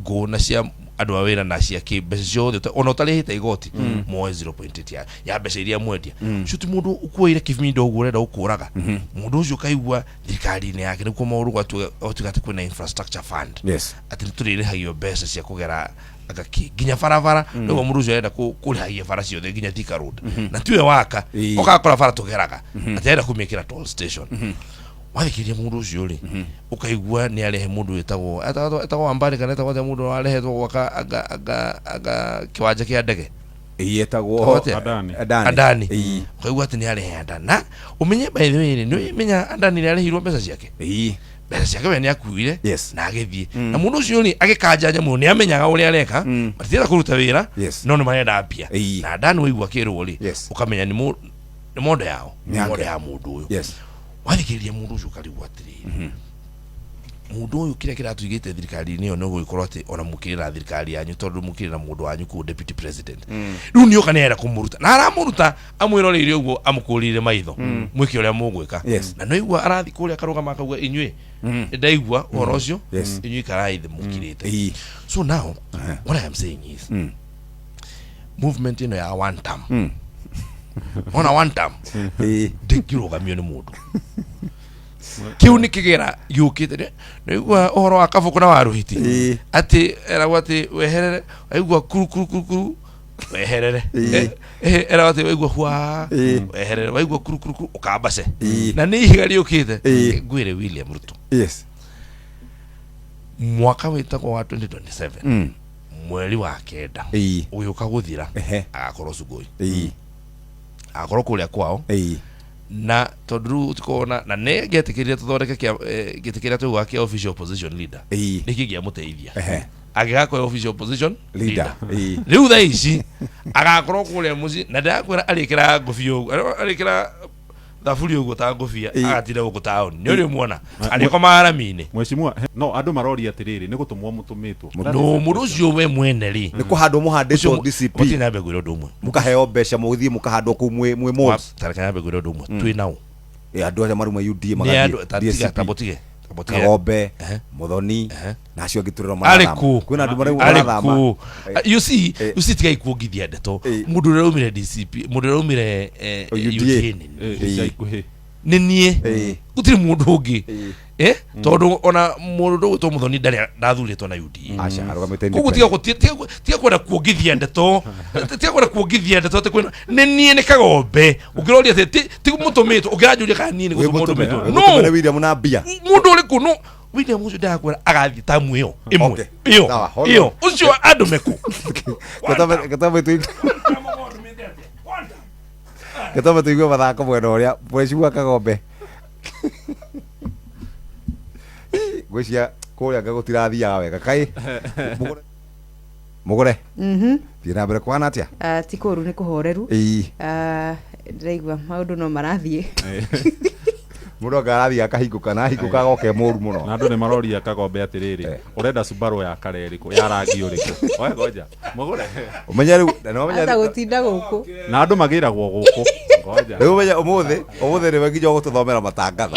ngũ na cia andũ a wĩra na cia kĩ, mbeca ciothe, ona ũtarĩhĩte igoti, moe 0.8 ya mbeca iria mwendia. Ũcio ti mũndũ ũkuoire kĩbindo ũguo ũrenda gũkũraga mũndũ ũcio. Ũkaigua thirikari-inĩ yake nĩkuo maũndũ gwatuĩka atĩ kwĩna infrastructure fund, atĩ nĩ tũrĩrĩhagio mbeca cia kũgera anga kĩ nginya barabara. Nĩguo mũndũ ũcio arenda kũrĩhagia bara ciothe nginya Thika Road, na tiwe waka. Ũgakora bara tũgeraga atĩ arenda kũmĩkĩra toll station. Wathikĩrĩria mũndũ ũcio rĩ, ũkaigua nĩ arehe mũndũ wĩtagwo etagwo Ambani kana etagwo atĩa, mũndũ warehetwo gwaka anga kĩwanja kĩa ndege. Ĩĩ, etagwo Atĩa? Adani. Adani. Adani. Ĩĩ. Ũkaigua atĩ nĩ arehe Adani, na ũmenye by the way rĩ, nĩ ũmenya Adani nĩ arĩhirwo mbeca ciake. Mbeca ciake we nĩ akuire na agĩthiĩ, na mũndũ ũcio rĩ, agĩkanja nyamũ nĩ amenyaga ũrĩa areka. Matirenda kũruta wĩra, no nĩ marenda mbia. Na Adani waigua akĩrwo rĩ, ũkamenya nĩ mondo yao, Nĩ nĩ yake. mondo ya mũndũ ũyũ. Wathikĩrĩria mũndũ ũcio ũkarigwo atĩrĩrĩ, mũndũ ũyũ kĩrĩa kĩratũigĩte thirikari-inĩ ĩyo nĩ gũgĩkorwo atĩ ona mũkĩrĩ na thirikari yanyu, tondũ mũkĩrĩ na mũndũ wanyu kũu deputy president. Rĩu nĩoka nĩ arenda kũmũruta, na aramũruta amwĩroreire ũguo, amũkũrĩire maitho, mwĩke ũrĩa mũgwĩka. Na nĩwaigua arathiĩ kũrĩa akarũgama akauga, inyuĩ ndaigua ũhoro ũcio, inyuĩ ikarai thĩ mũkirĩte. So now what I am saying is, movement ĩno ya one term, ona one term ndĩngĩrũgamio nĩ mũndũ. Kĩu nĩ kĩgera gĩũkĩte. Nĩigua ũhoro wa kabũkũ na wa rũhiti, atĩ eragwo atĩ weherere, waigua kuru kuru kuru kuru, weherere. Eragwo atĩ waigua hwa, weherere, waigua kuru kuru kuru, ũkambace. Na nĩ ihiga rĩũkĩte. Ngwĩre William Ruto, mwaka wĩtagwo wa 2027, mweri wa 9 ũgĩũka gũthira, agakorwo Sugoi, agakorwo kũrĩa kwao. Na tondũ rĩu ũtikorwo na nĩ ngĩetĩkĩrire tũthondeke gĩtĩ kĩrĩa tũguaga kĩa official opposition leader, nĩ kĩngĩamũteithia angĩgakorwo official opposition leader. Rĩu thaa ici agakorwo kũrĩa mũciĩ, na ndĩrakwĩra arĩkĩra ngũbia ũguo, arĩkĩra thaburi ũguo ta ngũbia, agatinda gũkũ taũni, nĩ ũrĩ muona arĩkomaga rami-inĩ. Mheshimiwa, no andũ maroria atĩrĩrĩ, nĩ gũtũmwo mũtũmĩtwo? No mũndũ ũcio we mwene rĩ, Nĩ kũhandwo mũhandĩtwo DCP. Gũtirĩ nambe ngwĩre ũndũ ũmwe. Mũkaheo mbeca, mũgĩthiĩ mũkahandwo kũu mwĩ malls. Tareke nambe ngwĩre ũndũ ũmwe, twĩ nao. Andũ arĩa maruma UDA nĩ magathiĩ andũ ta tiga DCP. tamũtige tamũtige. Kagombe, Muthoni na acio angĩ tũrĩro Arĩ marathama. kũ? Kwĩna andũ marĩa Arĩ marathama. kũ? You see, you see, tigai kuongithia ndeto. Mũndũ ũrĩa raumire DCP, mũndũ ũrĩa raumire UDA. UDA nĩ Ica ikuhĩ. Nĩ niĩ. Gũtirĩ mũndũ ũngĩ. Tondũ ona mũndũ ũgwĩtwo Mũthoni ndarĩ ndathurĩtwo na UDA. Aca, arũgamĩte Koguo tiga independent. tiga kwenda kuongithia ndeto, tiga kwenda kuongithia ndeto atĩ kwĩna nĩ niĩ, nĩ Kagombe ũngĩroria atĩ ti mũtũmĩtwo, ũngĩranjũria kana niĩ nĩ Wĩ gũtũmwo mũtũme, ndũmĩtwo. wĩ No mũtũme nĩ William na mbia. Mũndũ ũrĩkũ? No William ũcio ndakwĩra agathiĩ tamu ĩyo ĩmwe. Okay. Ĩyo Sawa, hold ĩyo on. ũcio andũme kũ? Gĩtome tũigue mathako mwena ũrĩa Mheshimiwa Kagombe, ngwĩciria kũrĩa anga gũtirathiaga wega. Kaĩ mũgũre mũgũre thiĩ na mbere, kwana atĩa? Ah, ti kũru, nĩ kũhoreru. Ah, ndĩraigua maũndũ no marathiĩ. Mũndũ anga arathiĩ akahingũka na ahingũka agoke mũru mũno. Na andũ nĩ maroria Kagombe atĩrĩrĩ, ũrenda Subaru ya kara ĩrĩkũ, ya rangi ũrĩkũ? Oe ngoja mũgũre. Ũmenye rĩu na nĩwamenya. Ata gũtinda gũkũ. Na andũ magĩragwo gũkũ, ngoja. Rĩu ũmenye ũmũthĩ nĩwe nginya ũgũtũthomera matangatho.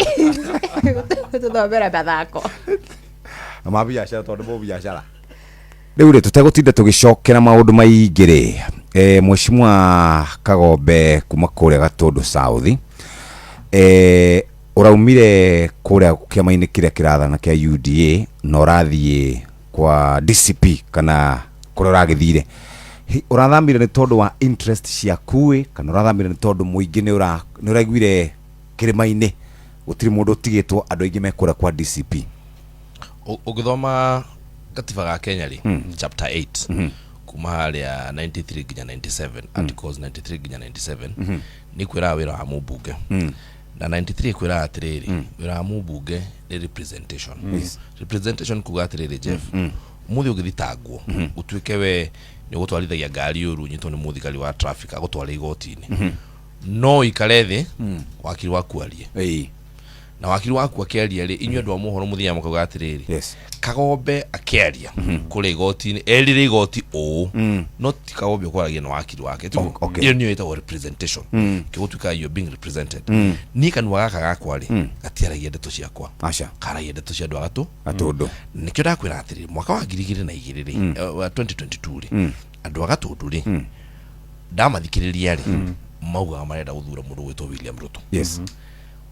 Tũthomera mathako. Na mabiacara, tondũ mũ biacara rĩu rĩ, tũtegũtinda tũgĩcokera maũndũ maingĩ rĩ, Mheshimiwa Kagombe kuma kũrĩa Gatũndũ South, ũraumire kũrĩa kĩama-inĩ kĩrĩa kĩrathana kĩa UDA na ũrathiĩ kwa DCP kana kũrĩa ũragĩthire. Ũrathamire nĩ tondũ wa interest ciaku ĩ, kana ũrathamire nĩ tondũ mũingĩ nĩ ũraiguire kĩrĩma-inĩ gũtirĩ mũndũ ũtigĩtwo, andũ aingĩ me kũrĩa kwa DCP? Ũngĩthoma gatiba ga Kenya rĩ, chapter 8 kuma harĩa 93 nginya 97, articles 93 nginya 97, nĩ kwĩraga wĩra wa mũmbunge, na 93 kwĩraga atĩrĩrĩ, wĩra wa mũmbunge nĩ representation. Representation kuga atĩrĩrĩ, Jeff, ũmũthĩ ũngĩthitangwo ũtuĩke we nĩ ũgũtwarithagia ngari ũru, ũnyitwo nĩ mũthigari wa traffic agũtware igoti-inĩ, no ũikare thĩ wakiri waku arie, na wakiri waku akĩaria rĩ, inyuĩ andũ a mohoro mũthiaga mũkauga atĩrĩrĩ, Kagombe akĩaria kũrĩa igoti-inĩ erire igoti ũũ, no ti Kagombe ũkwaragia, na wakiri wake tiguo? Ĩyo nĩyo ĩtagwo representation, kĩgũtuĩka you're being represented. Niĩ kanua gaka gakwa rĩ, gatiaragia ndeto ciakwa, Aca. karagia ndeto cia andũ a gatũ. Gatũndũ. Nĩkĩo ndakwĩra atĩrĩrĩ, mwaka wa 2002 rĩ, wa 2022 rĩ, andũ a Gatũndũ rĩ, ndamathikĩrĩria rĩ, maugaga marenda gũthura mũndũ gwĩtwo William Ruto.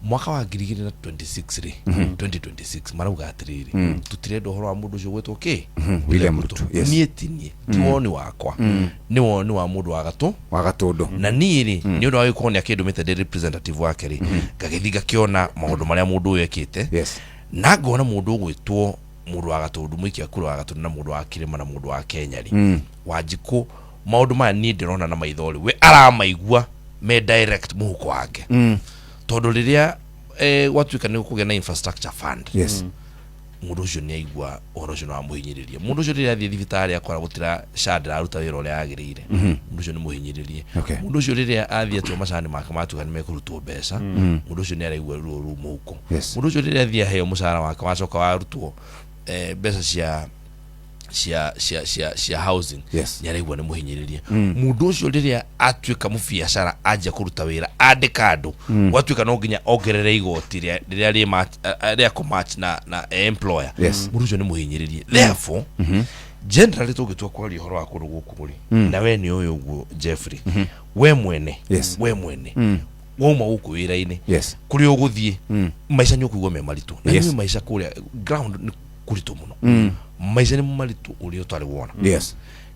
Mwaka wa 2026 rĩ, 2026 marauga atĩrĩrĩ, tũtirenda ũhoro wa mũndũ ũcio gwĩtwo kĩ? William Ruto, yes. Niĩ ti niĩ, ti woni wakwa, nĩ woni wa mũndũ wa gatũ wa Gatũndũ. Na niĩ rĩ, nĩ ũndũ wa gĩkorwo nĩ akĩndũmĩte ndĩ representative wake rĩ, ngagĩthiĩ ngakĩona maũndũ marĩa mũndũ ũyũ ekĩte, na ngona mũndũ ũgwĩtwo mũndũ wa Gatũndũ, mũikia kura wa Gatũndũ, na mũndũ wa kĩrĩma, na mũndũ wa Kenya rĩ, Wanjikũ, maũndũ maya niĩ ndĩrona na maitho rĩ, we aramaigua me direct mũhuko wake, tondũ rĩrĩa gwatuĩka nĩ gũkũgĩa na infrastructure fund, mũndũ ũcio nĩ aigua ũhoro ũcio nĩ wamũhinyĩrĩria. Mũndũ ũcio rĩrĩa athiĩ thibitarĩ akora gũtira SHA ndĩraruta wĩra ũrĩa yagĩrĩire, mũndũ ũcio nĩ mũhinyĩrĩrie. Mũndũ ũcio rĩrĩa athiĩ atua macani make matuĩka nĩ mekũrutwo mbeca, mũndũ ũcio nĩ araigua ruo rũu mũhuko. Mũndũ ũcio rĩrĩa athiĩ aheo mũcara wake wacoka warutwo mbeca cia housing, nĩ araigua nĩ mũhinyĩrĩrie. Mũndũ ũcio rĩrĩa atuĩka mũbiacara, anjia kũruta wĩra, andĩka andũ, gwatuĩka no nginya ongerere igoti rĩrĩa rĩ rĩa kũ-match na employer, mũndũ ũcio nĩ mũhinyĩrĩrie. Therefore, generally tũngĩtua kwaria ũhoro wa kũndũ gũkũ rĩ, na we nĩ ũyũ ũguo Jeffrey, we mwene, we mwene wauma gũkũ wĩra-inĩ, kũrĩa ũgũthiĩ maica nĩ ũkũigua me maritũ na nĩ maica kũrĩa ground nĩ kũritũ mũno, maica nĩ maritũ ũrĩa ũtarĩ wona.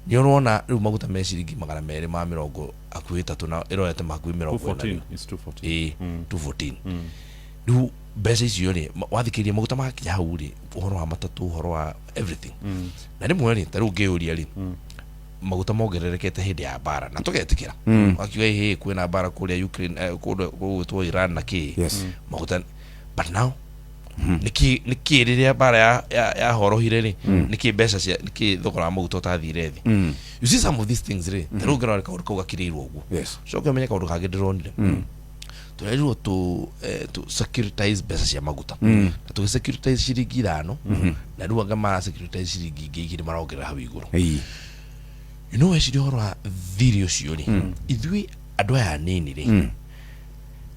Nĩ ũrona rĩu maguta me ciringi 233 na ĩrorete hakuhĩ 40. 214, it's 214. Ĩĩ, 214. Rĩu mbeca icio rĩ, wathikĩrĩria maguta magakinya hau rĩ, ũhoro wa matatũ, ũhoro wa everything, na rĩmwe rĩ, ta rĩu ngĩyũria rĩ, maguta mongererekete hĩndĩ ya mbara na tũgetĩkĩra, wakiuga ĩhĩ kwĩna mbara kũrĩa Ukraine, kũndũ gũgwĩtwo Iran na kĩ, maguta, but now nĩkĩ rĩrĩa mbara yahorohire rĩ, nĩkĩ mbeca cia, nĩkĩ thogora wa maguta ũtathire thĩ? You see some of these things rĩ, ta rĩu ngĩrora kaũndũ kau gakirĩirwo ũguo, coke ũmenye kaũndũ kangĩ ndĩronire, tũrerirwo tũ securitize mbeca cia maguta, na tũgĩ securitize ciringi 5, na rĩu anga mara securitize ciringi ingĩ 2 marongerera hau igũrũ. You know weciria ũhoro wa thirĩ ũcio rĩ, ithuĩ andũ aya anini rĩ,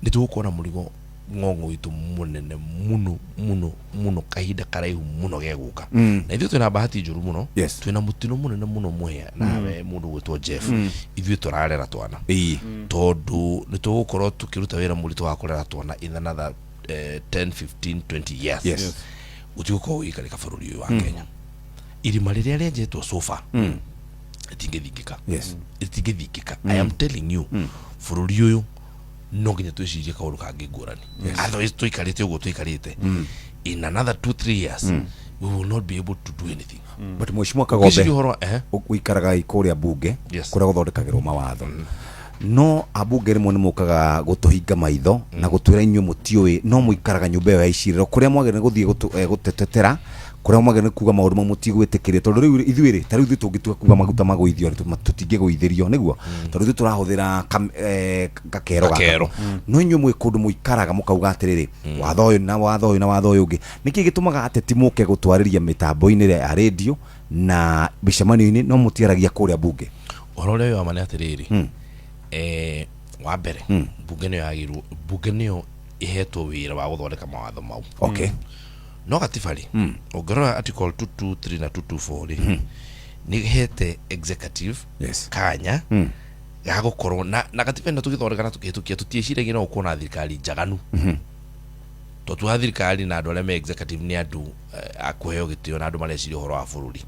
nĩ tũgũkorwo na mũrigo ng'ong'o witũ mũnene mũno mũno mũno kahinda karaihu mũno gegũka, na ithuĩ twĩna bahati njũru mũno. Twĩna mũtino mũnene mũno mũhĩa nawe mũndũ gwĩtwo Jeff, ithuĩ tũrarera twana, tondũ nĩ tũgũkorwo tũkĩruta wĩra mũritũ wa kũrera twana in another 10 15 20 years. Gũtigũkorwo gũgĩikarĩka bũrũri ũyũ wa Kenya. Irima rĩrĩa rĩenjetwo sofa rĩtingĩthingĩka. Rĩtingĩthingĩka, I am telling you. Bũrũri ũyũ no nginya twĩcirie kaũndũ kangĩ ngũrani, otherwise tũikarĩte ũguo tũikarĩte, in another 2 3 years we will not be able to do anything. But mheshimiwa Kagombe, Ũngĩciria ũhoro ũikaraga kũrĩa bunge, kũrĩa gũthondekagĩrwo mawatho, no ambunge rĩmwe nĩ mokaga gũtũhinga maitho na gũtwĩra inyuĩ mũtiũĩ, no mũikaraga nyũmba ĩyo ya icirĩro kũrĩa mwagĩrĩire gũthiĩ gũtetetera, kũrĩa mwagĩrĩire nĩ kuga maũndũ mau mũtigwĩtĩkĩria, tondũ rĩu ithuĩ rĩ, ta rĩu ithuĩ tũngĩtua kuga maguta magũithio rĩ, tũtingĩgũithĩrio nĩguo, tondũ ithuĩ tũrahũthĩra gakero gaka. Gakero. No inyuĩ mwĩ kũndũ mũikaraga mũkauga atĩrĩrĩ, watho ũyũ na watho ũyũ na watho ũyũ ũngĩ, nĩkĩ gĩtũmaga ateti mũke gũtwarĩria mĩtambo-inĩ ya rĩndio na mĩcemanio-inĩ no mũtiaragia kũrĩa bunge? Ũhoro ũrĩa wĩ wa ma nĩ atĩrĩrĩ, wa mbere, bunge nĩyo yagĩrĩirwo, bunge nĩyo ĩhetwo wĩra wa gũthondeka mawatho mau. No gatiba rĩ, ũngĩrora article 223 na 224 rĩ, nĩ ĩhete executive kanya ga gũkorwo na gatiba ĩno tũgĩthondeka na tũkĩhĩtũkia, tũtiĩciragia no gũkorwo na thirikari njaganu, tondũ tuga thirikari na andũ arĩa me executive nĩ andũ a kũheo gĩtĩo na andũ mareciria ũhoro wa bũrũri.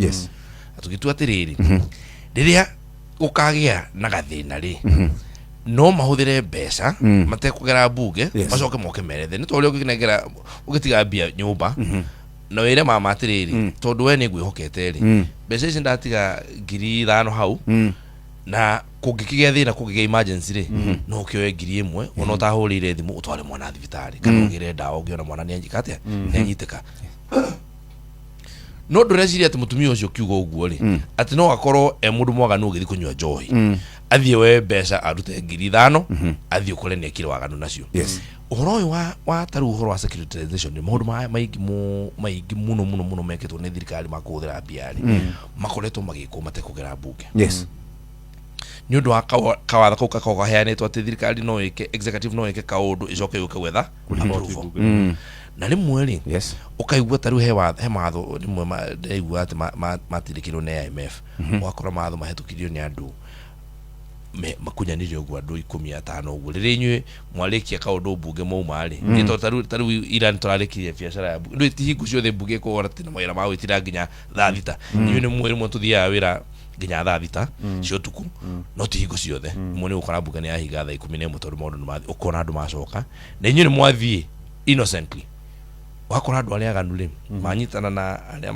Na tũgĩtua atĩrĩrĩ, rĩrĩa gũkagĩa na gathĩna rĩ, no mahũthĩre mbeca matekũgera mbunge, macoke moke merethe nĩ tondũ ũrĩa ũngĩnengera ũngĩtiga mbia nyũmba na wĩre mama atĩrĩrĩ, tondũ we nĩ ngwĩhokete rĩ, mbeca ici ndatiga 5,000 hau, na kũngĩkĩgĩa thĩna, kũngĩgĩa emergency rĩ, no ũkĩoe 1,000 ona ũtahũrĩire thimũ, ũtware mwana thibitarĩ kana ũgĩre ndawa ũngĩona mwana nĩ anyika atĩa, nĩ anyitĩka. No ndũreciria atĩ mũtumia ũcio ũkiuga ũguo rĩ, atĩ no akorwo e mũndũ mwaganu ũgĩthiĩ kũnyua njohi, athiĩ we mbeca arute 5,000, athiĩ ũkore nĩ ekire waganu nacio. Ũhoro ũyũ wa tarĩu ũhoro wa securitization nĩ maũndũ maingĩ maingĩ mũno mũno mũno mekĩtwo nĩ thirikari ma kũhũthĩra mbia rĩ, makoretwo magĩkwo matekũgera mbunge, nĩ ũndũ wa kawatho kau gakoragwo kaheanĩtwo atĩ thirikari no ĩke, executive no ĩke kaũndũ, ĩcoke yũke gwetha approval. Na rĩmwe rĩ, ũkaigua ta rĩu he mawatho rĩmwe ndĩraigua atĩ matindĩkĩrwo nĩ IMF, ũgakora mawatho mahĩtũkirio nĩ andũ. Makunyanire ũguo andũ 15 ũguo rĩrĩa inyuĩ mwarĩkia kaũndũ mbunge mwauma rĩ, nĩ tondũ tarĩu ira nĩ tũrarĩkirie biacara ya mbunge. Ndũĩ ti hingo ciothe mbunge ĩkoragwo atĩ na mawĩra ma gwĩtira nginya thaa 6. Inyuĩ nĩ mũĩ rĩmwe tũthiaga wĩra nginya thaa 6 cia ũtukũ, no ti hingo ciothe. Rĩmwe nĩ ũgũkora mbunge nĩ yahinga thaa 11 tondũ maũndũ nĩ mathiĩ, ũkona andũ macoka na inyuĩ nĩ mwathiĩ innocently. Wakora andũ arĩa aganu rĩ, manyitana na arĩa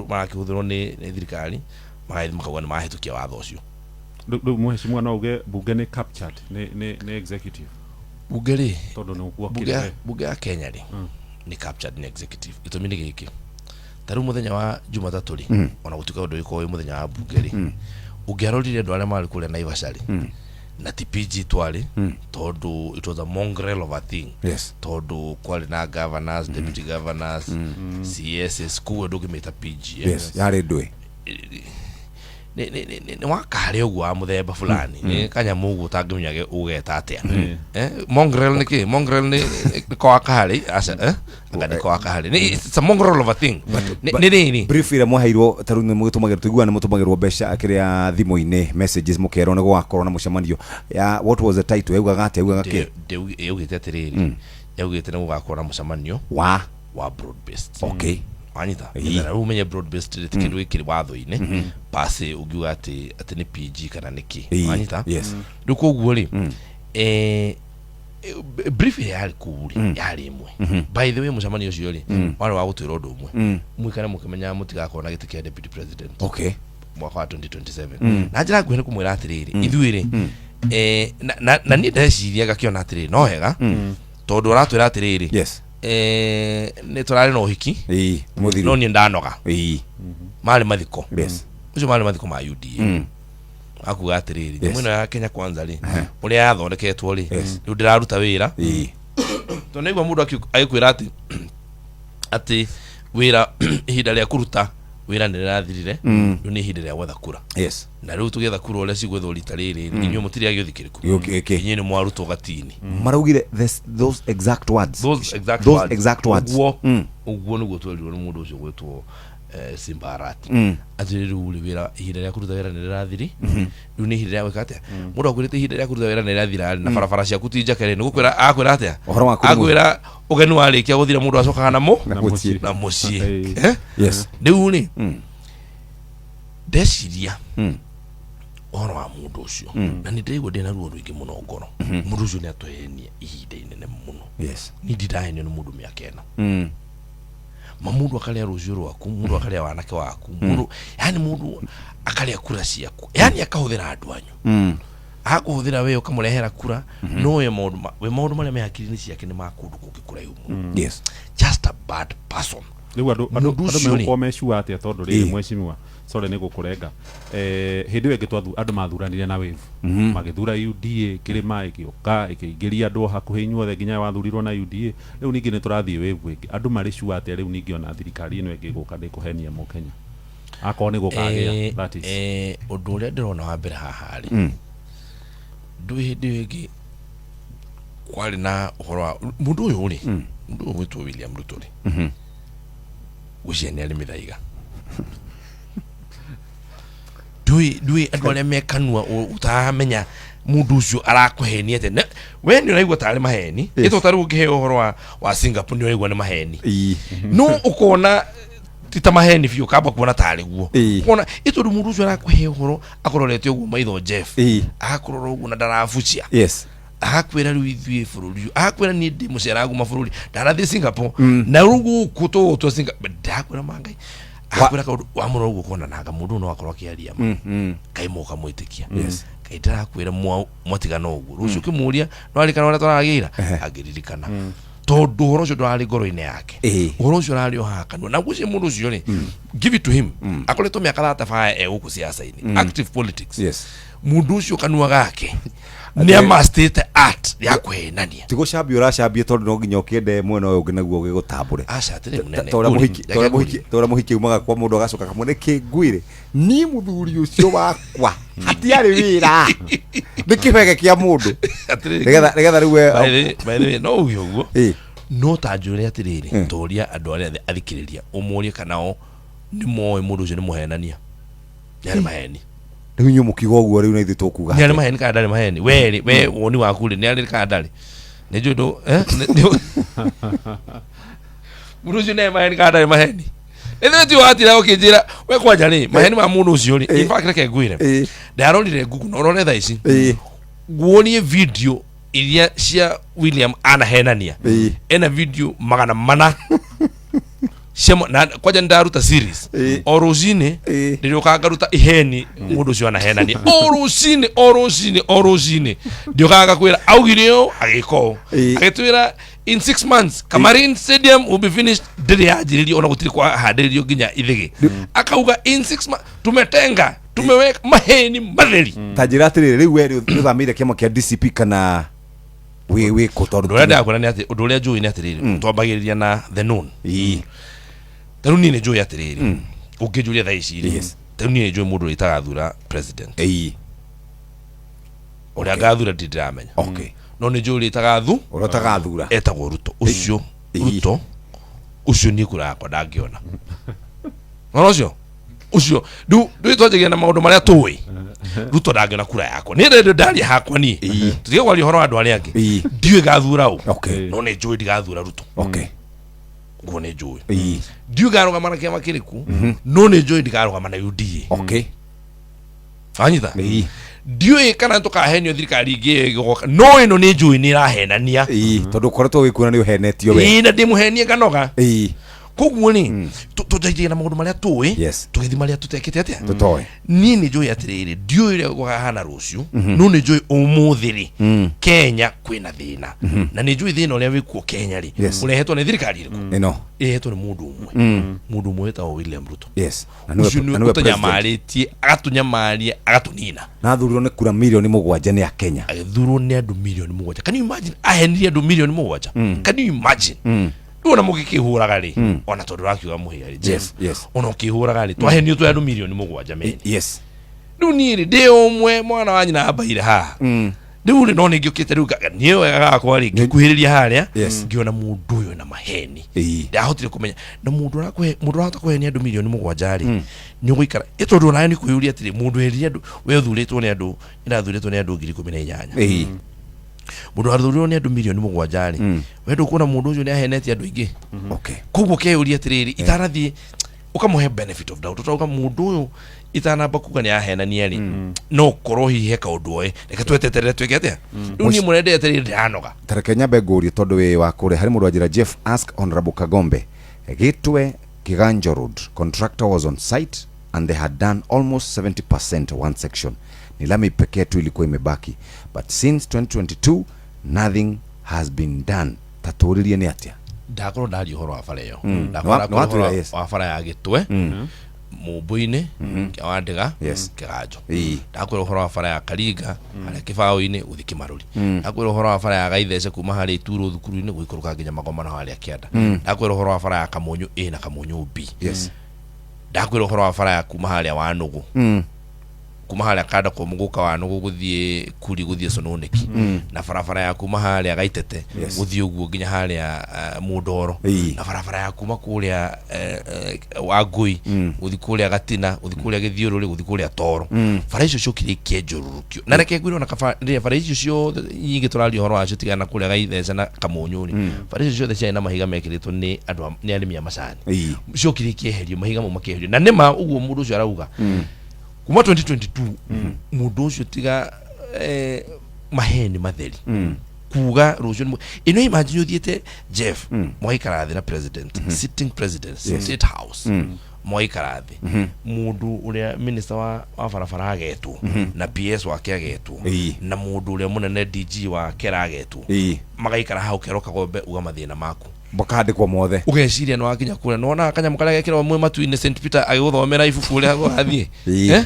marakĩhũthĩrwo nĩ thirikari, magathiĩ makauga nĩ mahĩtũkia watho ũcio. Rĩu mheshimiwa no uge bunge nĩ captured nĩ executive? Bunge rĩ, tondũ nĩ bunge ya, bunge ya Kenya rĩ, nĩ captured nĩ executive. Gĩtũmi nĩ gĩkĩ, ta rĩu mũthenya wa Jumatatũ rĩ, ona gũtuĩka ũndũ ũgĩkorwo wĩ mũthenya wa bunge rĩ, ũngĩarorire andũ arĩa marĩ kũrĩa Naivasha rĩ, na ti PG twarĩ, tondũ it was a mongrel of a thing. Tondũ kwarĩ na governors, deputy governors, CSs, koguo ndũngĩmĩta PG, eh. Yes, yarĩ ndũĩ. Nĩ wakarĩ ũguo wa mũthemba fulani, nĩ kanyamũ ũguo ũtangĩmenya ũgeta atĩa. Mongrel nĩ kĩ? Mongrel nĩ ko wakarĩ, aca, anga nĩ ko wakarĩ, it's a mongrel of a thing. Nĩ rĩrĩ Brief ĩrĩa mwaheirwo, ta rĩu nĩ mũgĩtũmagĩrwo, tũiguaga nĩ mũtũmagĩrwo mbeca kĩrĩa thimũ-inĩ, messages, mũkerwo nĩ gũgakorwo na mũcemanio ya, what was the title? Yaugaga atĩa? Yaugaga kĩ? Yaugĩte atĩrĩrĩ, yaugĩte nĩ gũgakorwo na mũcemanio wa broad based. Wanyita? Nĩgetha rĩu ũmenye broad based rĩ, ti kĩndũ gĩkĩrĩ watho-inĩ pasi ũngiuga atĩ nĩ PG kana nĩ kĩ. Wanyita? Yes. Rĩu koguo rĩ, brief ĩrĩa yarĩ kũu rĩ, yarĩ ĩmwe. By the way, mũcemanio ũcio rĩ, warĩ wa gũtwĩra ũndũ ũmwe: mũikare mũkĩmenyaga mũtigakorwo na gĩtĩ kĩa deputy president mwaka wa 2027. Na njĩra nguhĩ nĩ kũmwĩra atĩrĩrĩ, ithuĩ rĩ, na niĩ ndeciria ngakĩona atĩrĩrĩ, no wega tondũ aratwĩra atĩrĩrĩ, nĩ tũrarĩ na ũhiki, Mũthiru. No niĩ ndanoga. Marĩ mathiko ũcio, marĩ mathiko ma UDA, akuga atĩrĩrĩ, nyamũ ĩno ya Kenya Kwanza rĩ, ũrĩa yathondeketwo rĩ, rĩu ndĩraruta wĩra, tondũ nĩigua mũndũ agĩkwĩra atĩ wĩra, ihinda rĩa kũruta wĩra nĩ rĩrathirire, rĩu nĩ ihinda rĩa gwetha kura. Na rĩu tũgĩetha kura ũrĩa cigwethwo rita rĩrĩ, inyuĩ mũtirĩ agĩũthi kĩrĩkũ. Gĩũkĩ. Inyuĩ nĩ mwarutwo gatini. Maraugire those exact words. Those exact Those words. exact words. Ũguo ũguo nĩguo twerirwo nĩ mũndũ ũcio gwĩtwo Simba Arati, atĩ rĩu rĩ, wĩra, ihinda rĩa kũruta wĩra nĩ rĩrathiri, rĩu nĩ ihinda rĩa gwĩka atĩa? Mũndũ akwĩrĩte ihinda rĩa kũruta wĩra nĩ rĩrathira rĩ, na barabara ciaku ti njake rĩ, nĩ gũkwĩra akwĩra atĩa? Ũhoro waku nĩ Akwĩra ũgeni warĩkia gũthira, mũndũ acokaga na mũ Na mũciĩ. Na mũciĩ. Eh? Yes. Rĩu rĩ, ndeciria ũhoro wa mũndũ ũcio, na nĩ ndĩraigua ndĩna ruo rũingĩ mũno ngoro. Mũndũ ũcio nĩ atũhenia ihinda inene mũno. Niĩ ndindahenio nĩ mũndũ mĩaka ĩno. Ma mũndũ akarĩa rũciũ rwaku, mũndũ akarĩa wanake waku, mũndũ, yani mũndũ akarĩa kura ciaku, yani akahũthĩra andũ anyu, akũhũthĩra we, ũkamũrehera kura, no we maũndũ we maũndũ marĩa me hakiri-inĩ ciake nĩ ma kũndũ kũngĩ kũraihu mũno. Just a bad person. Rĩu andũ Mũndũ ũcio rĩ. Megũkorwo mecua atĩa? Tondũ rĩrĩ, mheshimiwa, sorry nĩ gũkũrenga, hĩndĩ ĩyo ĩngĩ andũ mathuranire na wave, magĩthura UDA kĩrĩma, ĩgĩũka ĩkĩingĩria andũ o hakuhĩ inyuothe, nginya wathurirwo na UDA. Rĩu ningĩ nĩ tũrathiĩ wave ĩngĩ, andũ marĩ sure atĩa rĩu ningĩ ona thirikari ĩno ĩngĩ ĩgũka ndĩkũhenia mũkenya, akorwo nĩ gũkagĩa, that is? Ũndũ ũrĩa ndĩrona wa mbere haha rĩ, ndũĩ hĩndĩ ĩyo ĩngĩ kwarĩ na ũhoro wa mũndũ ũyũ rĩ, mũndũ ũyũ gwĩtwo William Ruto rĩ, gwĩciria nĩ arĩ mĩthaiga. Ndũĩ andũ arĩa mekanua ũtaramenya mũndũ ũcio arakũhenia atĩa. We nĩ ũraigua tarĩ maheni. Ĩto tarĩu ũngĩheo ũhoro wa Singapore, nĩ ũraigua nĩ maheni, no ũkona ti ta maheni biũ, ũkamba kuona tarĩ guo. Ũkona ĩ tondũ mũndũ ũcio arakũhe ũhoro akũrorete ũguo maitho, Jeff, agakũrora ũguo na ndarabucia. Agakwĩra rĩu ithuĩ bũrũri ũyũ, agakwĩra niĩ ndĩ mũcerangu mabũrũri, ndanathiĩ Singapore, na rĩu gũkũ tũgũtwo Singapore, ndakwĩra mangai, agakwĩra kaũndũ wamũrora ũguo ũkona nanga mũndũ ũyũ no akorwo akĩaria ma. Kaĩ moka mwĩtĩkia? Kaĩ ndĩrakwĩra mwatigana ũguo, rũciũ ũkĩmũria no aririkana ũrĩa tũragĩra, angĩririkana, tondũ ũhoro ũcio ndũrarĩ ngoro-inĩ yake. Ũhoro ũcio ũrarĩ o haha kanua. Na ngwĩciria mũndũ ũcio rĩ, give it to him, akoretwo mĩaka 35 e gũkũ siasa-inĩ, active politics. Mũndũ ũcio kanua gake nĩ amastĩte art ya kũhenania. Ti gũcambia ũracambia, tondũ no nginya ũkĩende mwena ũyũ ũngĩ naguo ũgĩgũtambũre. Aca, atĩrĩ mũnene, Ta ũrĩa ngũri, mũhiki, ta ũrĩa reke mũhiki, ngũri. ta ũrĩa mũhiki umaga kwa mũndũ agacoka akamwĩra nĩkĩ ngwĩre niĩ mũthuri ũcio wakwa hatiarĩ wĩra, nĩ kĩbege kĩa mũndũ. Atĩrĩrĩ, Nĩgetha rĩu we by the way, no uge ũguo, no ta njũre atĩrĩrĩ, toria andũ arĩa athikĩrĩria, ũmorie kana o nĩ moĩ mũndũ ũcio nĩ mũhenania, nĩ arĩ maheni. Rĩu inyuĩ mũkiuga ũguo rĩu na ithuĩ tũkuga Nĩ arĩ maheni kana ndarĩ maheni? We rĩ, we woni waku rĩ, nĩ arĩ kana ndarĩ? Nĩ njũĩ ndũ eh? Mũndũ ũcio nĩ arĩ maheni kana ndarĩ maheni? Ĩthĩ ti watira ũkĩnjĩra we kwanja rĩ, maheni ma mũndũ ũcio rĩ, in fact reke ngwĩre, ndarorire Google na ũrore thaa ici, nguonie video iria cia William anahenania. Ena video 400 cia na kwanja nĩ ndaruta series o rũcinĩ, ndĩrĩũkaga ngaruta iheni mũndũ ũcio anahenania o rũcinĩ, o rũcinĩ, o rũcinĩ ndiũkaga ngakwĩra augire ũũ, agĩka ũũ, agĩtwĩra in 6 months Kamarin Stadium will be finished. Ndĩrĩ yanjĩrĩrio, ona gũtirĩ kwahandĩrĩrio nginya ithĩgĩ. Akauga in 6 months tumetenga, tumeweka, maheni matheri. Ta njĩra atĩrĩrĩ, rĩu we rĩ ũthamĩire kĩama kĩa DCP kana wĩ kũ? Tondũ Ũndũ ũrĩa ndĩrakwĩra nĩ atĩ, ũndũ ũrĩa njũĩ nĩ atĩrĩrĩ, twambagĩrĩria na the known. Ta rĩu niĩ nĩ njũĩ atĩrĩrĩ, ũngĩnjũria thaa ici rĩ, ta rĩu niĩ nĩ njũĩ mũndũ ũrĩa itagathura president. Ũrĩa ngathura ndirĩ ndĩramenya, no nĩ njũĩ ũrĩa itagathu Ũrĩa ũtagathura. Etagwo Ruto ũcio. Ruto ũcio niĩ kura yakwa ndangĩona ona ũcio ũcio. Rĩu rĩu twanjagia na maũndũ marĩa tũĩ. Ruto ndangĩona kura yakwa niĩ, ndĩ ndaria hakwa niĩ. Tũtige kwaria ũhoro wa andũ arĩa angĩ. Ndiũĩ gathura ũ, no nĩ njũĩ ndigathura Ruto. Ũguo nĩ njũĩ. Ndiũĩ ngarũgama na kĩama kĩrĩkũ, no nĩ njũĩ ndikarũgama na UDA. Wanyita? Ndiũĩ kana tũkahenio thirikari ingĩ ĩgũgoka, no ĩno nĩ njũĩ nĩ ĩrahenania. Tondũ ũkoretwo wĩkuona nĩ ũhenetio we. Ĩĩ, na ndĩmũhenie nganoga. Koguo rĩ, tũnjagia na maũndũ marĩa tũĩ, tũgĩthiĩ marĩa tũtekĩte atĩa, Tũtoĩ. Niĩ nĩ njũĩ atĩrĩrĩ, ndiũĩ ũrĩa gũkahana rũciũ, no nĩ njũĩ ũmũthĩ rĩ, Kenya kwĩna thĩna, na nĩ njũĩ thĩna ũrĩa wĩkuo Kenya rĩ, ũrehetwo nĩ thirikari ĩrĩkũ. Ĩno. Ĩrehetwo nĩ mũndũ ũmwe, mũndũ ũmwe wĩtagwo William Ruto. Na nĩwe Ũcio na nĩwe nĩwe president. ũtũnyamarĩtie, agatũnyamaria, agatũnina. Na athurirwo nĩ kura 7 mirioni nĩ Akenya. Agĩthurwo nĩ andũ 7 mirioni. Can you imagine ahenirie andũ 7 mirioni? Can you imagine? Rĩu ona mũgĩkĩhũraga rĩ, ona tondũ ũrakiuga mũhĩa rĩ, Jeff, ona ũkĩhũraga rĩ, twahenio twĩ andũ 7 mirioni mene. Rĩu niĩ rĩ, ndĩ ũmwe mwana wa nyina ambaire haha. Rĩu rĩ, no nĩ ngĩũkĩte rĩu niĩ wega gakwa rĩ, ngĩkuhĩrĩria harĩa, ngĩona mũndũ ũyũ na maheni. Ndahotire kũmenya na mũndũ ũrakũhe, mũndũ ũrahota kũhenia andũ 7 mirioni rĩ, nĩ ũgũikara ĩ, tondũ onawe nĩ kwĩyũria atĩrĩ, mũndũ henirie andũ, we ũthurĩtwo nĩ andũ, ĩrathurĩtwo nĩ andũ 18,000. Mũndũ wathurirwo nĩ andũ 7 mirioni rĩ, we ndũkuona mũndũ ũcio nĩ ahenetie andũ aingĩ? Koguo ũkeyũria atĩrĩrĩ, itanathiĩ ũkamũhe benefit of doubt, ũtauga mũndũ ũyũ itanamba kuga nĩ ahenania rĩ, no korwo hihi he kaũndũ oĩ, reke tweteterere twĩke atĩa. Rĩu niĩ mũrendete atĩrĩrĩ, ndĩranoga. Tareke nyambe ngũrie tondũ wĩ wa kũrĩa. Harĩ mũndũ wanjĩra, "Jeff, ask Honorable Kagombe, Gĩtwe Kiganjo Road, contractor was on site and they had done almost 70% one section. Ni lami pekee tu ilikuwa imebaki, but since 2022 nothing has been done." Tatũrĩrie nĩ atĩa? Ndakorwo ndaria ũhoro wa bara ĩyo. Ndakorwo ndakorwo Nĩwatwĩra, ũhoro wa bara ya Gĩtwe, Mũmbũ-inĩ, kĩa Wandĩga, Kĩganjo. Ndakwĩra ũhoro wa bara ya Karinga harĩa kĩbaũ-inĩ gũthiĩ Kĩmarũri. Ndakwĩra ũhoro wa bara ya Gaithece kuma harĩa Ituro thukuru-inĩ gũikũrũka nginya Magomano harĩa kĩanda. Ndakwĩra ũhoro wa bara ya Kamunyu A na Kamunyu B. Ndakwĩra ũhoro wa bara ya kuma harĩa Wanũgũ, kuma harĩa kanda kũmũ gũka Wanũgũ gũthiĩ Kuri, gũthiĩ Sononeki, na barabara ya kuma harĩa Gaitete gũthiĩ ũguo nginya harĩa Mũndoro, na barabara ya kuma kũrĩa Wangũi gũthiĩ kũrĩa Gatina, gũthiĩ kũrĩa Gĩthiũrũrĩ, gũthiĩ kũrĩa Toro. Bara icio ciokire ikĩenjũrũrũkio, na reke ngwĩre, ona kaba rĩrĩa bara icio ciothe nyingĩ tũraria ũhoro wacio, tigana kũrĩa Gaithece na Kamunyũ rĩ, bara icio ciothe ciarĩ na mahiga mekĩrĩtwo nĩ andũ nĩ arĩmi a macani. Ciokire ikĩeherio, mahiga mau makĩeherio, na nĩma ũguo mũndũ ũcio arauga kuma 2022 mũndũ ũcio tiga maheni matheri kuga rũciũ nĩ ĩno. Imagine ũthiĩte, Jeff, mũgaikara thĩ na president, sitting president, State House, mũgaikara thĩ, mũndũ ũrĩa minister wa barabara agetwo, na PS wake agetwo, na mũndũ ũrĩa mũnene DG wa kera agetwo, magaikara hau, kerwo, "Kagombe, uga mathĩna maku." Makandĩkwo mothe. Ũgeciria nĩ wakinya kũrĩa, nĩwonaga kanyamũ karĩa gekĩragwo mwĩ matu-inĩ, St Peter agĩgũthomera ibuku ũrĩa gũrathiĩ. Eh?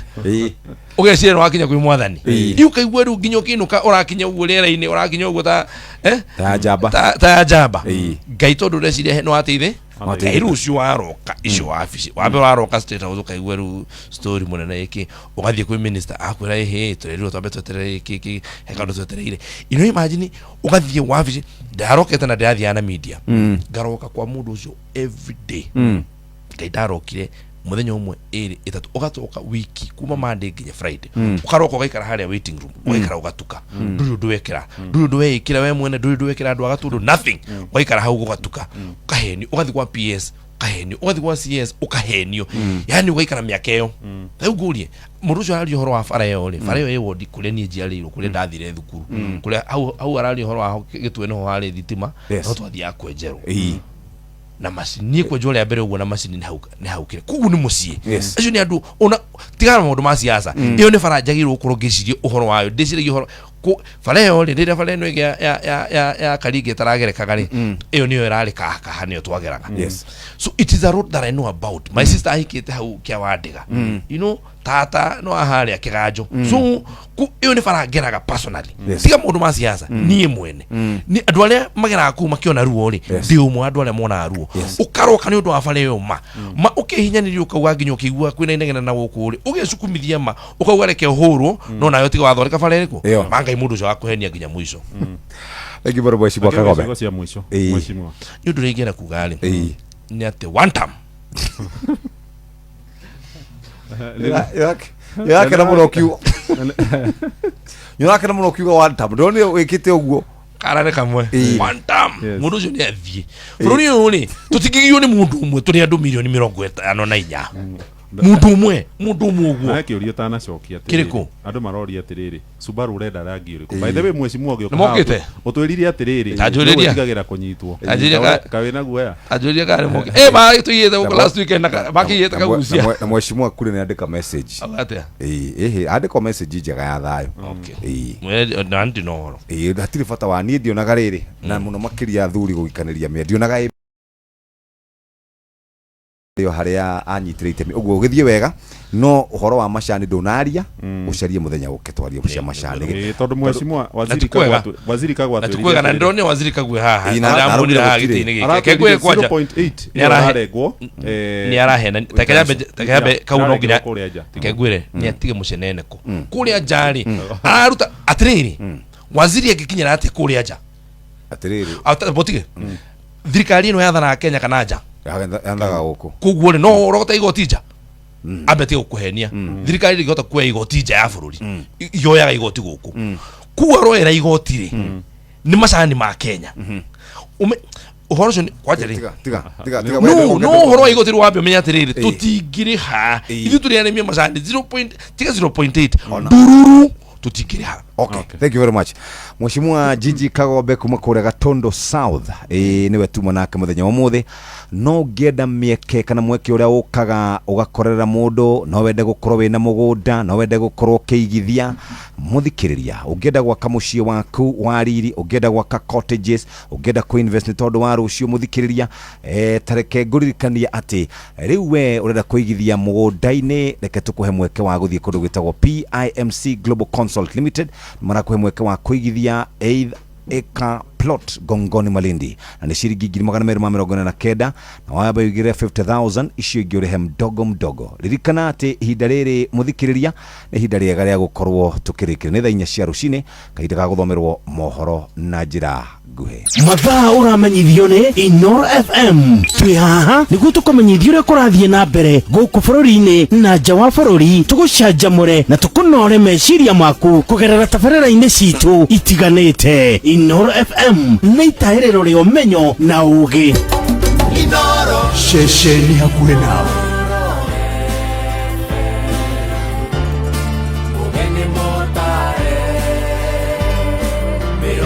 Ũgeciria nĩ wakinya kwĩ mwathani. Rĩu ũkaigua rĩu nginya ũkĩinũka ũrakinya ũguo rĩera-inĩ, ũrakinya ũguo ta Ta ya njamba. Ta ya njamba. Ngai, tondũ ũreciria nĩ wateithĩ Ngai rũciũ waroka icio wabici wambe waroka State House, ũkaigua rĩu story mũnene ĩkĩ, ũgathiĩ kwĩ minister, akwĩra, "Ĩhĩ, tũrerirwo twambe tweterere ĩkĩ ĩkĩ, he kaũndũ twetereire." You know, imagine ũgathiĩ wabici, ndarokete na ndĩrathiaga na media, ngaroka kwa mũndũ ũcio every day. Ngai, ndarokire Muthenya umwe, ĩrĩ, ĩtatũ, ũgacoka wiki kuma Monday nginya Friday, ũkaroka ũgaikara harĩa waiting room, ũgaikara ũgatuka, ndũrĩ ũndũ wekĩra, ndũrĩ ũndũ weĩkĩra we mwene, ndũrĩ ũndũ wekĩra andũ a Gatũndũ, nothing. Ũgaikara hau gũgatuka, ũkahenio, ũgathiĩ kwa PS ũkahenio, ũgathiĩ kwa CS ũkahenio, yani ũgaikara mĩaka ĩyo. Rĩu ngũrie, mũndũ ũcio araria ũhoro wa bara ĩyo rĩ, bara ĩyo ĩ wondi kũrĩa niĩ njiarĩirwo, kũrĩa ndathire thukuru, kũrĩa hau araria ũhoro wa gĩtwe nĩho harĩ thitima. No twathiaga kwenjerwo na macini. Niĩ kwenjwo rĩa mbere ũguo na macini nĩ hau kĩrĩ koguo nĩ mũciĩ. Acio nĩ andũ ona tigana na maũndũ ma siasa. Ĩyo nĩ bara njagĩrĩirwo gũkorwo ngĩciria ũhoro wayo, ndĩciragia ũhoro bara ĩyo rĩ, rĩrĩa bara ĩno ĩngĩ ya Karinga ĩtaragerekaga rĩ, ĩyo nĩyo ĩrarĩ kahakaha, nĩyo twageraga. So it is a road that I know about. My sister ahikĩte hau kĩa Wandĩga, tata no aharĩa kĩganjo, so ĩyo nĩ bara ngeraga personally. Tiga maũndũ ma siasa, niĩ mwene nĩ andũ arĩa mageraga kũu makĩona ruo rĩ, ndĩ ũmwe wa andũ arĩa monaga ruo. Ũkaroka nĩ ũndũ wa bara ĩyo ma ũkĩhinyanĩria, ũkauga nginya ũkĩigua kwĩna inegene na gũkũ rĩ, ũgĩcukumithia ma ũkauga reke ũhũrwo, no nayo tiga wathondeka bara ĩrĩkũ. Ĩyo. Ma Ngai, mũndũ ũcio wakũhenia nginya mũico. Thank you very much, Mheshimiwa Kagombe. Ciugo cia mũico, mheshimiwa. Nĩ ũndũ ũrĩa ingĩenda kuga rĩ, nĩ atĩ one term. Nĩũrakena mũno ũkiuga, nĩũrakena mũno ũkiuga one term. Ndĩronire wĩkĩte ũguo. Kara nĩ kamwe. One term. Mũndũ ũcio nĩ athiĩ. Bũrũri ũyũ rĩ, tũtingĩgio nĩ mũndũ ũmwe, tũrĩ andũ mirioni 54, mũndũ ũmwe, mũndũ ũmwe ũguo. Na he kĩũria ũtanacokia atĩrĩrĩ. Kĩrĩkũ? Andũ maroria atĩrĩrĩ, Subaru ũrenda rangi ũrĩkũ? By the way, mheshimiwa, ũgĩũka Nĩ mokĩte? haha ũtwĩrire atĩrĩrĩ, Ta njũrĩria. nĩwe ũtigagĩra kũnyitwo. Ta njũrĩria. Kaĩ wĩna guoya? Anjũria kana nĩ moki magĩtũiyĩte gũkũ last weekend na makĩiyĩte kagucia. Na mheshimiwa kure nĩ andĩka message. Auga atĩa? Ĩĩ, ĩhĩ, andĩka message njega ya thayũ. Mwene na ndi na ũhoro. Ĩĩ, hatirĩ bata wa niĩ ndionaga rĩrĩ na mũno makĩria athuri gũikanĩria mĩa, ndionaga ĩ ĩyo harĩa anyitĩre itemi ũguo ũgĩthiĩ wega, no ũhoro wa macani ndũnaria, ũcarie mũthenya ũke twarie cia macani. Ĩĩ, tondũ mheshimiwa waziri Na ti kwega. Kagwe waziri Kagwe Na ti kwega na atwĩrire ndĩronire waziri Kagwe haha. Ĩĩ, Ndĩramuonire haha gũtirĩ. gĩtĩ-inĩ gĩkĩ. Aratwĩrire Kegwe kwanja 0.8 Nĩ arahe- ĩrarengwo, nĩ arahena teke yambe kau no nginya kũrĩa nja. Reke ngwĩre, nĩ atige mũceneneko kũrĩa nja rĩ, araruta atĩrĩrĩ, waziri angĩkinyĩra atĩa kũrĩa nja? Atĩrĩrĩ. Botige thirikari ĩno yathanaga Kenya kana nja? Yathaga gũkũ. Koguo rĩ, no ũrogote igoti nja, ambe atige gũkũhenia. Thirikari ndĩngĩhota kuoya igoti nja ya bũrũri, yoyaga igoti gũkũ. Koguo aroera igoti rĩ, nĩ macani ma Kenya. Ũhoro ũcio kwanja rĩ, Tiga, tiga, tiga, tiga. No ũhoro wa igoti rĩ, wambe ũmenye atĩrĩrĩ, tũtingĩrĩha ithuĩ tũrĩ arĩmi a macani 0 point, tiga 0.8, ndururu tũtingĩrĩha. Okay. Thank you very much. Mheshimiwa Gigi Kagombe kuma kũrĩa Gatondo South. Ĩĩ, nĩwe tuma nake mũthenya wa ũmũthĩ. No ũngĩenda mĩeke kana mweke ũrĩa ũkaga ũgakorerera mũndũ, no wende gũkorwo wĩna mũgũnda, no wende gũkorwo ũkĩigithia, mũthikĩrĩria, ũngĩenda gwaka mũciĩ waku wa riri, ũngĩenda gwaka cottages, ũngĩenda kũ-invest nĩ tondũ wa rũciũ, mũthikĩrĩria, ta reke ngũririkanie atĩ rĩu we ũrenda kũigithia mũgũnda-inĩ, reke tũkũhe mweke wa gũthiĩ kũndũ gwĩtagwo PIMC Global Consult Limited. Marakũhe mweke wa kũigithia 8 acre plot Gongoni Malindi, na nĩ ciringi 249,000, na wamba ũigĩre 50,000, icio ingĩ ũrĩhe mdogo mdogo. Ririkana atĩ ihinda rĩrĩ, mũthikĩrĩria, nĩ ihinda rĩega rĩa gũkorwo tũkĩrĩkĩra nĩ thaa 4 cia rũcinĩ, kahinda ga gũthomerwo mohoro na njĩra nguhĩ. Mathaa ũramenyithio nĩ Inoro FM. Twĩ haha nĩguo tũkũmenyithia ũrĩa kũrathiĩ na mbere gũkũ bũrũri-inĩ na nja wa bũrũri, tũgũcanjamũre na tũkũnore meciria maku kũgerera tabarĩra-inĩ citũ itiganĩte. Inoro FM nĩ itahĩrĩro rĩa ũmenyo na ũũgĩ. Ceceni hakuhĩ nawe.